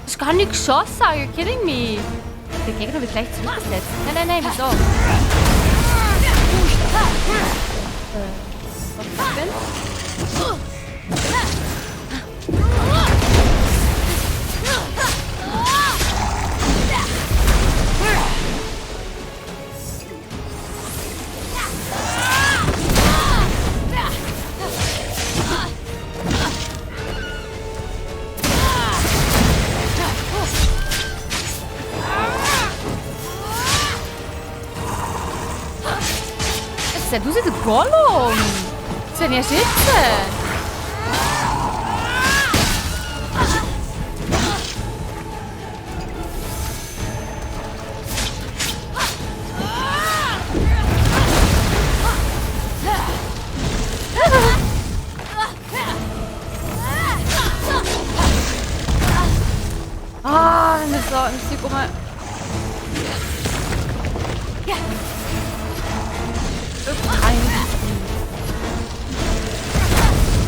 Speaker 1: Das ist gar nicht geschossen, are you kidding me? Der Gegner wird gleich zurückgesetzt. Nein, wieso? Was ist denn? sieht aus wie der Gollum. Das sehe ich erst jetzt. Ah, wenn wir so im Zeug rum...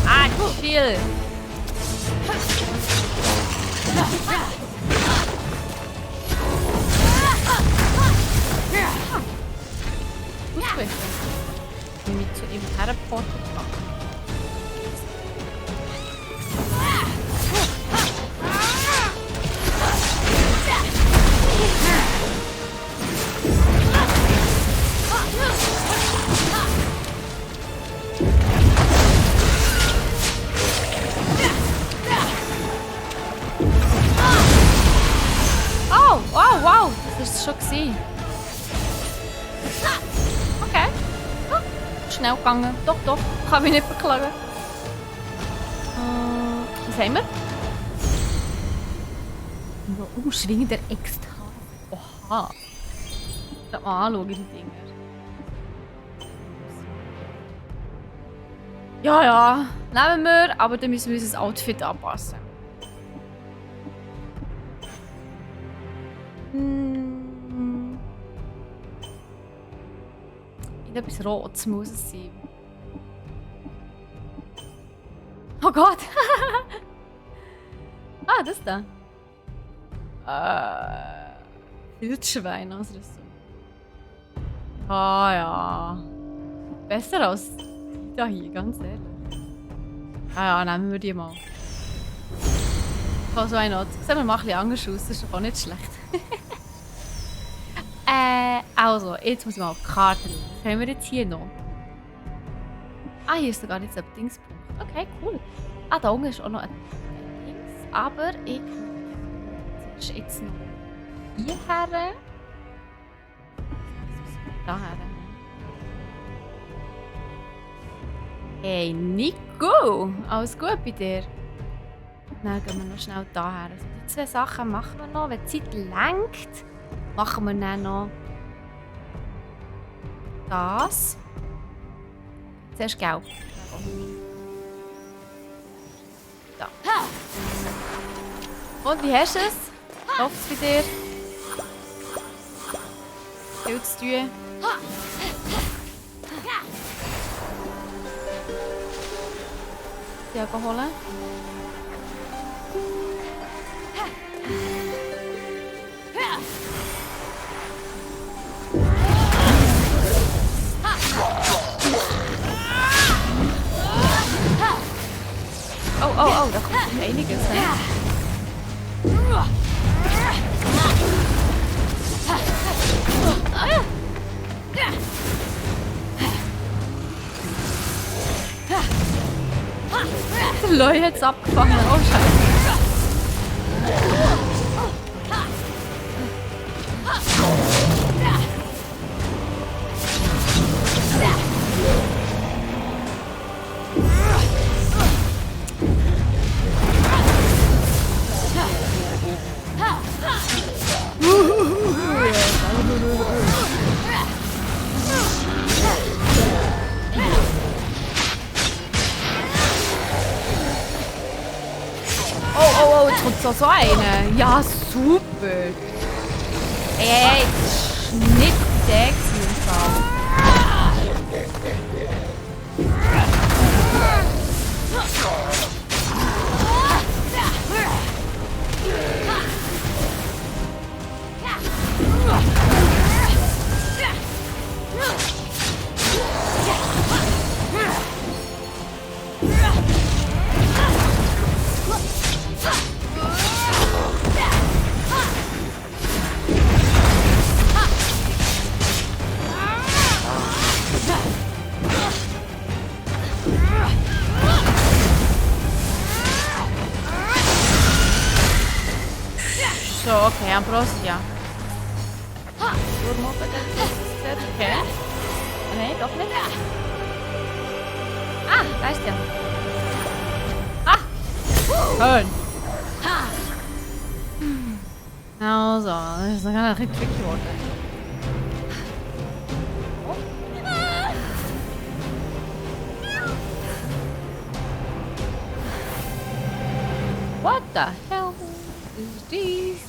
Speaker 1: Ah, chill! Gut, wenn wir zu ihm herporten kann. Oh, wow, das ist es schon gewesen. Okay. Schnell gegangen. Doch, kann mich nicht beklagen. Was haben wir? Schwingender Ekstase. Oha. Schau mal anschauen, die Dinger. Ja, nehmen wir, aber dann müssen wir unser Outfit anpassen. Etwas Rotes muss es sein. Oh Gott! Ah, das da. Wildschwein als Rüstung. Ah ja. Besser als die da hier, ganz ehrlich. Ah ja, nehmen wir die mal. Also why not? Sehen wir mal ein bisschen anders aus, das ist auch nicht schlecht. Also, jetzt muss ich mal auf die Karte schauen. Was haben wir jetzt hier noch? Ah, hier ist sogar jetzt ein Dingspunkt. Okay, cool. Ah, da unten ist auch noch ein Dings. Aber ich muss jetzt noch hierher. Daher. Hey, Nico! Alles gut bei dir? Dann gehen wir noch schnell daher. Also die zwei Sachen machen wir noch. Wenn die Zeit lenkt, machen wir dann noch das. Zuerst gelb. Da. Und wie hast du es? Läuft es bei dir? Viel zu tun. Die holen. Oh, da kommt einiges. Der Leu hat's abgefangen. Oh, Scheiße. Oh, jetzt kommt so eine. Ja, super. Ey, das ist nicht der im Fall. So, okay, Ambrosia. Okay. Nein, doch nicht. Ah, da ist der. Ah! Schön. Also, das ist gar nicht tricky geworden. What the hell is this?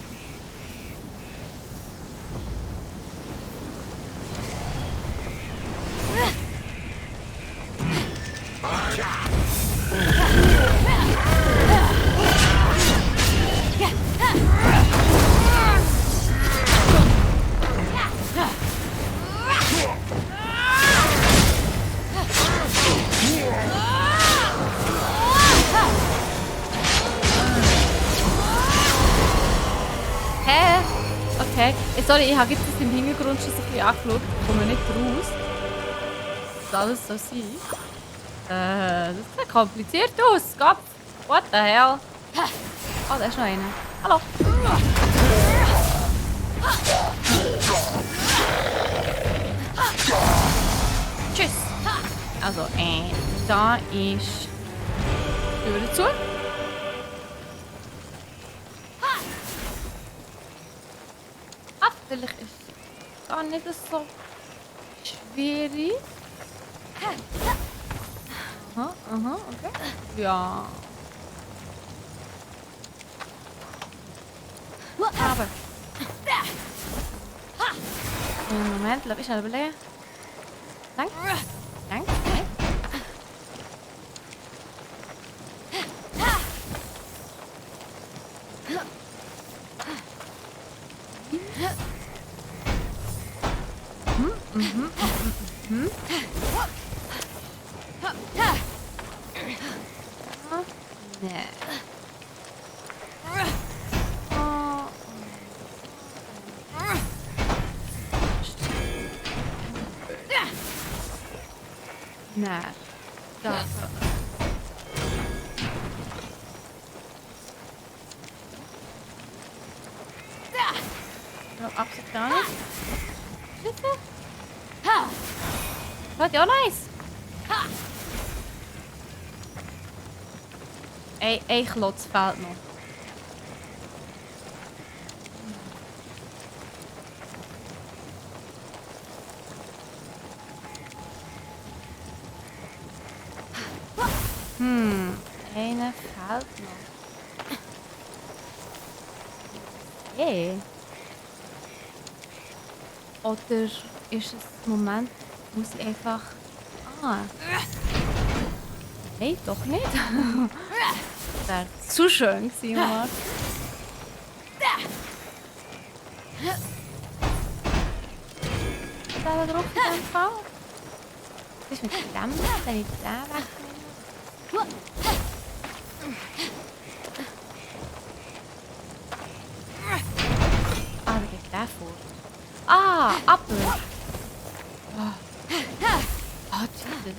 Speaker 1: Hä? Okay. Sorry, ich habe jetzt das im Hintergrund schon so ein bisschen angeschaut. Ich komme nicht raus. Das alles so sein. Das sieht kompliziert aus. Gott. What the hell? Oh, da ist noch einer. Hallo. Tschüss. Also, da ist die Tür zu. Vielleicht ist es gar nicht so schwierig. Aha, okay. Ja. Aber. Moment, lass mich schnell überlegen. Danke. Danke. Nee. Nee. Da. Ja, absolut gar nicht. Bitte? Das ja auch nice. Ein Klotz fehlt noch. Einer fehlt noch. Hey. Oder ist es Moment, muss ich einfach... Ah. Nein, doch nicht. Das wäre zu schön gewesen, Marc. Da drauf in dem Fall. Was ist mit dem, wenn ich den wegnehme? Ah, da geht der vor. Ah, Apfel. Oh, Jesus.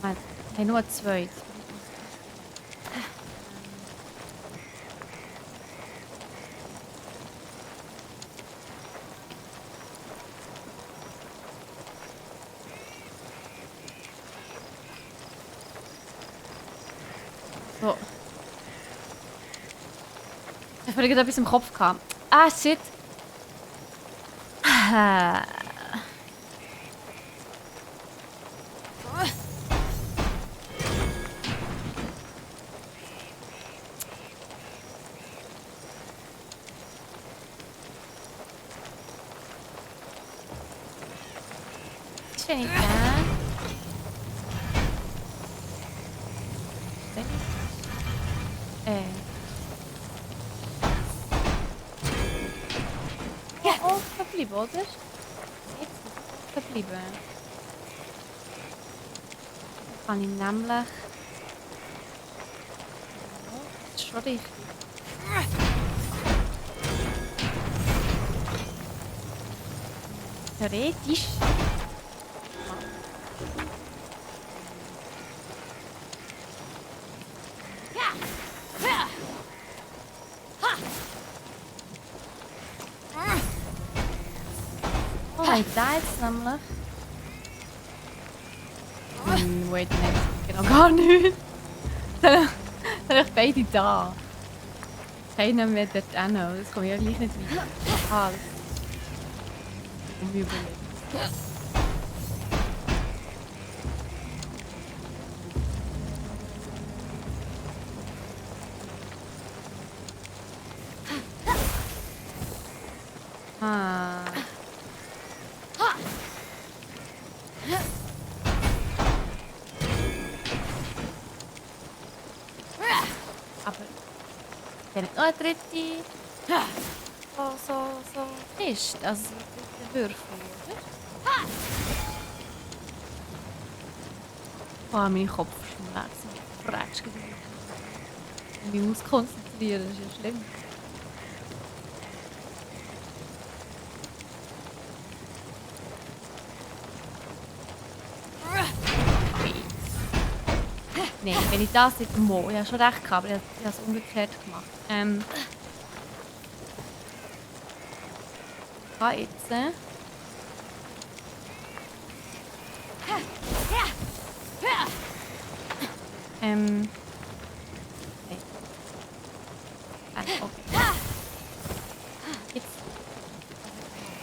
Speaker 1: Moment, ich habe nur zwei. So. Ich habe etwas im Kopf gehabt. Ah, shit. Was finde ich da? Oh, verblieben, oder? Jetzt verblieben. Kann ich nämlich... Oh, das ist schon richtig. Theoretisch. Oh. habe ich da jetzt nämlich? Wait, nein, genau gar nicht. Dann habe ich beide da. Keiner mehr dort hin. Das komme ich ja gleich nicht weiter. Ah, das muss ich überlegen. Ah. Aber der nicht noch eine dritte so ist. Also der Würfel, oder? Oh, mein Kopf ist schon weg. Ich fragst mich auskonzentrieren, das ist ja schlimm. Nein, wenn ich das nicht mache, ich habe schon recht gehabt, aber ich habe es umgekehrt gemacht. Ich kann jetzt... Nein. Okay. Jetzt...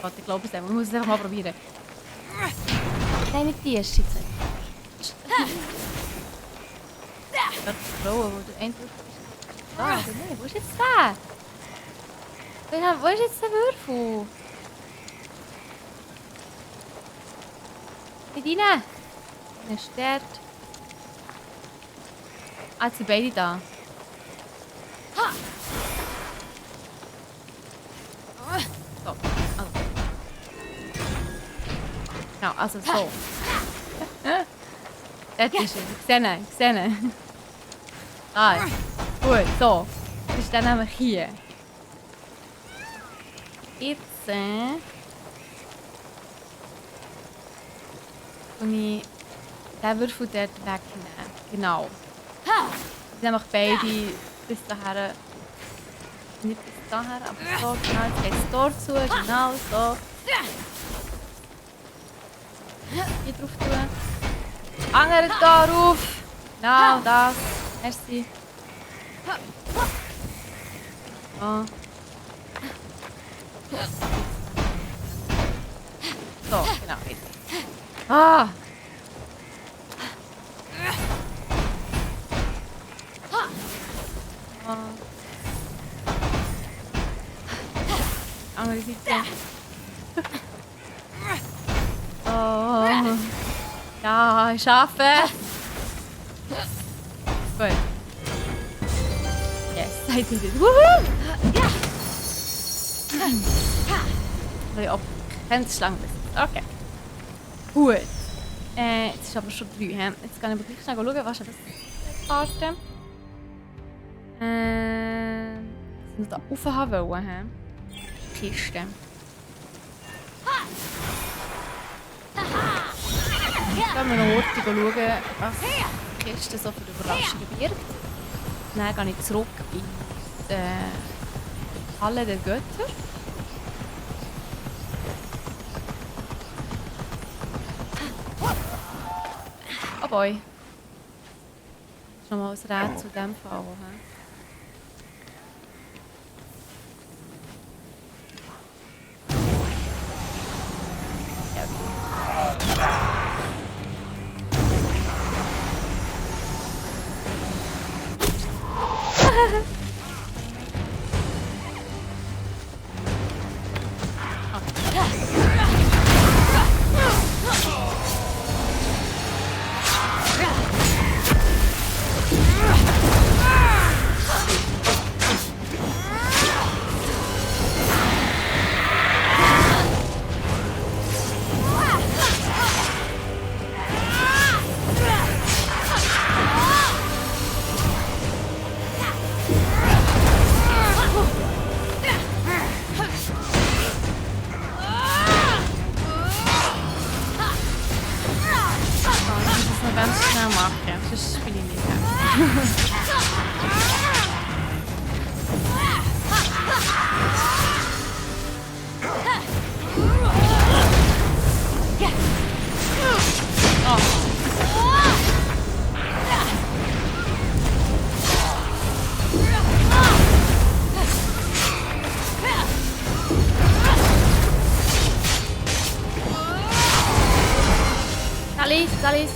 Speaker 1: Warte, ich glaube es einfach. Ich muss es einfach mal probieren. Nein, nicht die ist jetzt. Das ist die Frau, wo du endlich bist. Ah, oder nicht? Wo ist jetzt der? Wo ist jetzt der Würfel? Nicht rein! Er ist dort. Ah, jetzt sind beide da. So, also. Genau, also so. Dort ist er. Ich sehe ihn. Ah, gut, so. Das ist dann nämlich hier. Jetzt und ich den Würfel dort wegnehmen. Genau. Jetzt nämlich beide bis daher. Nicht bis daher, aber so. Genau, jetzt geht das Tor zu. Genau so. Hier drauf tun. Andere Tor auf. Genau das. Merci. Oh. So, genau. Jetzt. Ah! Oh. Andere Seite. Oh. Ja, ich schaffe es. Gut. Yes, I did it. Woohoo! Ganz schlank. Okay. Gut. Jetzt ist aber schon 3. Jetzt kann ich aber gleich schnell schauen, was ist das für Karte? Dass wir da rauf haben wollen. Kiste. Jetzt gehen wir noch Orte schauen, was die Kiste so für Überraschungen birgt. Dann gehe ich zurück in die Halle der Götter. Oh boy. Das ist nochmal ein Rätsel zu diesem Fall.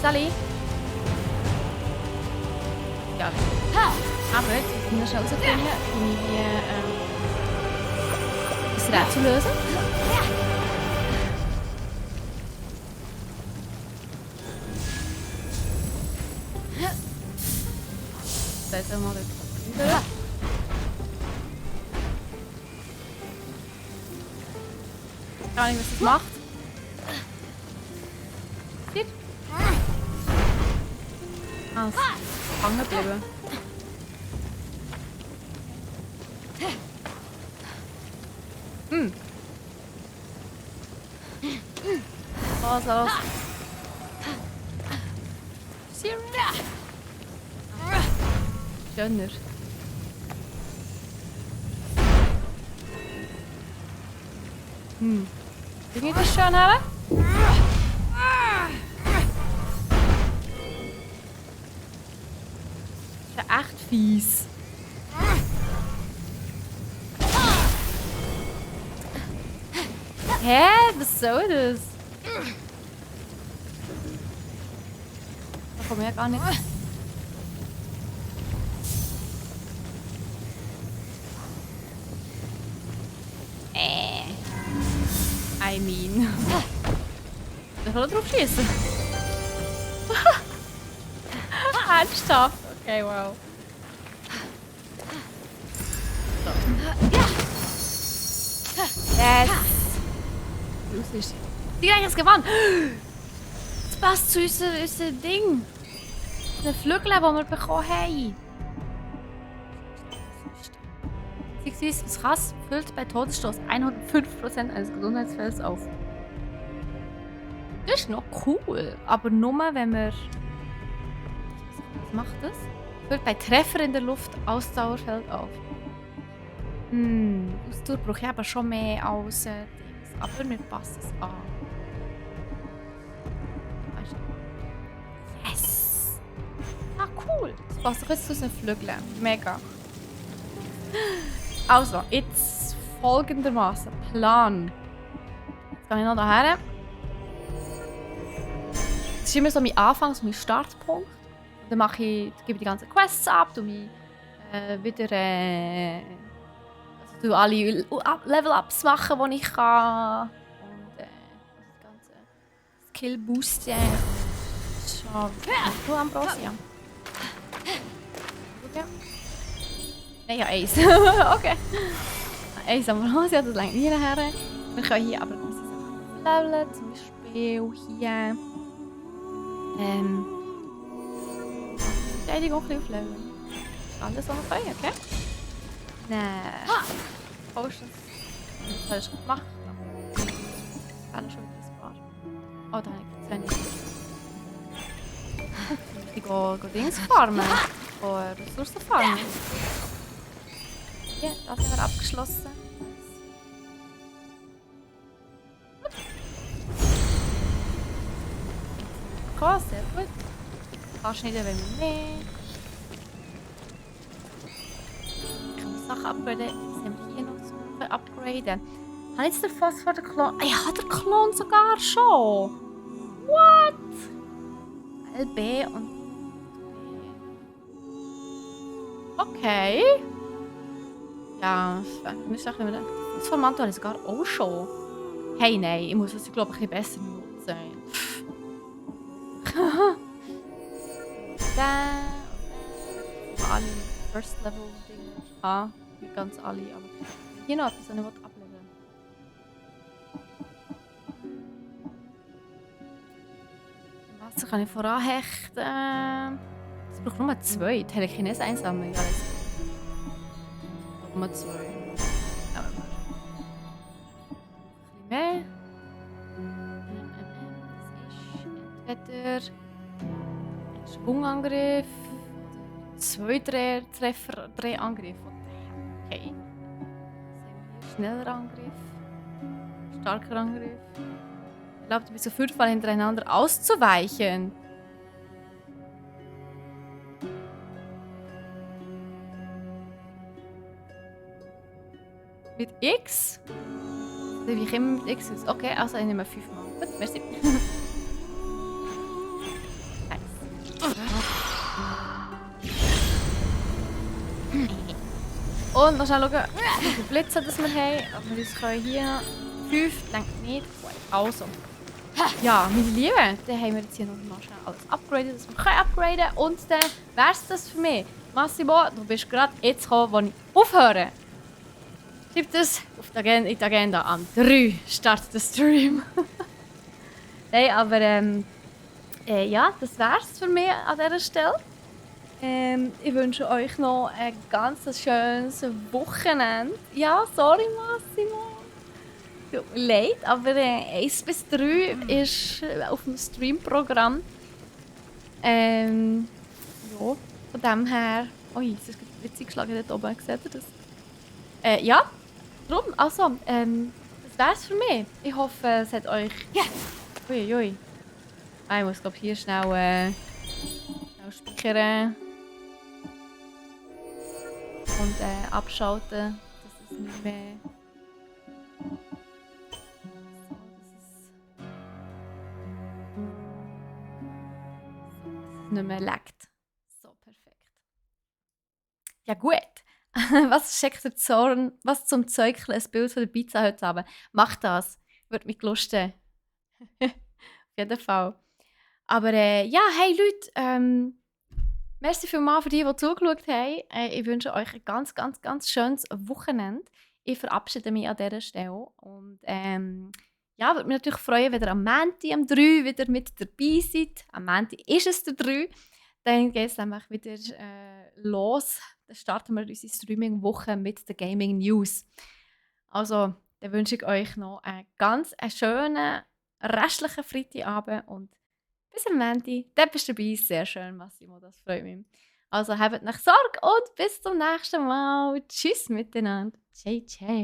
Speaker 1: Sally. Ja. Aber jetzt müssen wir schnell herausfinden, wie wir das Rätsel lösen. Das ist mal wieder. Keine Ahnung, was das macht. Hier. Ah, es ist fangen geblieben. Los. Schöner. Bring ich das schön her? Das ist ja echt fies. Hä? Was soll das? Da kommen wir ja gar nicht. I mean. Ich will drauf schießen. Ernsthaft? Okay, wow. Yes! Los ist. Die haben jetzt gewonnen! Das passt zu unserem Ding. Den Flügel, den wir bekommen haben. Beziehungsweise das Fass füllt bei Todesstoß 105% eines Gesundheitsfelds auf. Das ist noch cool, aber nur wenn wir... Was macht das? Füllt bei Treffer in der Luft Ausdauerfeld auf. Ausdauer brauche ich aber schon mehr als Dings. Aber wir passen es an. Yes! Ah, cool! Das passt doch jetzt zu unseren Flügeln. Mega. Also, jetzt folgendermaßen. Plan. Jetzt gehe ich noch daher. Das ist immer so mein Anfang, so mein Startpunkt. Dann gebe ich die ganzen Quests ab, mich wieder also alle Level-Ups machen, die ich kann. Und das ganze Skill boosten. Schau, du Ambrosia. Okay. Nein, ja, Ace. Okay. Ace Ambrosia, das längt nie nachher. Wir können hier aber gewisse Sachen leveln, zum Beispiel hier. Verteidigung aufleveln. Alles, was wir können, okay? Nein. Potions. Das habe ich schon gemacht. Das wäre schon wieder ein paar. Oh, da habe ich zu wenig. Ich gehe Dings farmen. Ressourcen farmen. Ja, das haben wir abgeschlossen. Okay, sehr gut. Anschneiden wenn wir mehr. Ich kann Sachen upgraden. Jetzt haben wir hier noch so upgraden. Habe ich jetzt den Phosphor, den Klon? Ich habe den Klon sogar schon! What? LB und B. Okay. Ja, ich muss sagen, das Format habe ich sogar auch schon. Hey, nein, ich muss es, glaube ich, ein bisschen besser nutzen. Dann alle First Level Dinge. Ah, nicht ganz alle, aber hier noch etwas, was ich ableveln. Wasser kann ich voranhechten. Es braucht nur 2. Telekinese einsammeln. Ja, das nur 2. Ja, ein bisschen mehr. Das ist entweder Schwungangriff, 2 Treffer-Drehangriff. Okay. Schneller Angriff, starker Angriff. Erlaubt bis zu 5 Mal hintereinander auszuweichen. Mit X? Wie ich immer mit X aus. Okay, also ich nehme 5 Mal. Gut, merci. Und noch schnell schauen, wie viele Blitze das wir haben. Aber wir uns können hier noch 5, denke nicht. Gut, also. Ja, meine Lieben, dann haben wir jetzt hier noch schnell alles upgraden, dass wir upgraden können. Und dann wäre es das für mich. Massimo, du bist gerade jetzt gekommen, wo ich aufhöre. Schreib das in die Agenda an 3 startet der Stream. Nein, aber ja, das wäre es für mich an dieser Stelle. Ich wünsche euch noch ein ganz schönes Wochenende. Ja, sorry Massimo. Tut mir leid, aber 1 bis 3 ist auf dem Streamprogramm. Ja, von dem her... Ui, es ist witzig geschlagen dort oben. Seht ihr das? Ja, darum, also, das wär's für mich. Ich hoffe, es hat euch... Uiui. Ich muss glaube hier schnell speichern. Und abschalten, dass es nicht mehr... nicht mehr laggt. So, perfekt. Ja gut. Was schickt der Zorn? Was zum Zeugchen ein Bild von der Pizza heute Abend? Macht das. Würde mich lusten. Auf jeden Fall. Aber ja, hey Leute, merci vielmals für die zugeschaut haben. Ich wünsche euch ein ganz, ganz, ganz schönes Wochenende. Ich verabschiede mich an dieser Stelle. Und ja, würde mich natürlich freuen, wenn ihr am Montag, am 3 wieder mit dabei seid. Am Montag ist es der 3. Dann geht es nämlich wieder los. Dann starten wir unsere Streaming-Woche mit der Gaming News. Also, dann wünsche ich euch noch einen ganz schönen restlichen Freitagabend und bis am Montag. Dann bist du dabei. Sehr schön, Massimo, das freut mich. Also, habt nach Sorge und bis zum nächsten Mal. Tschüss miteinander. Ciao, ciao.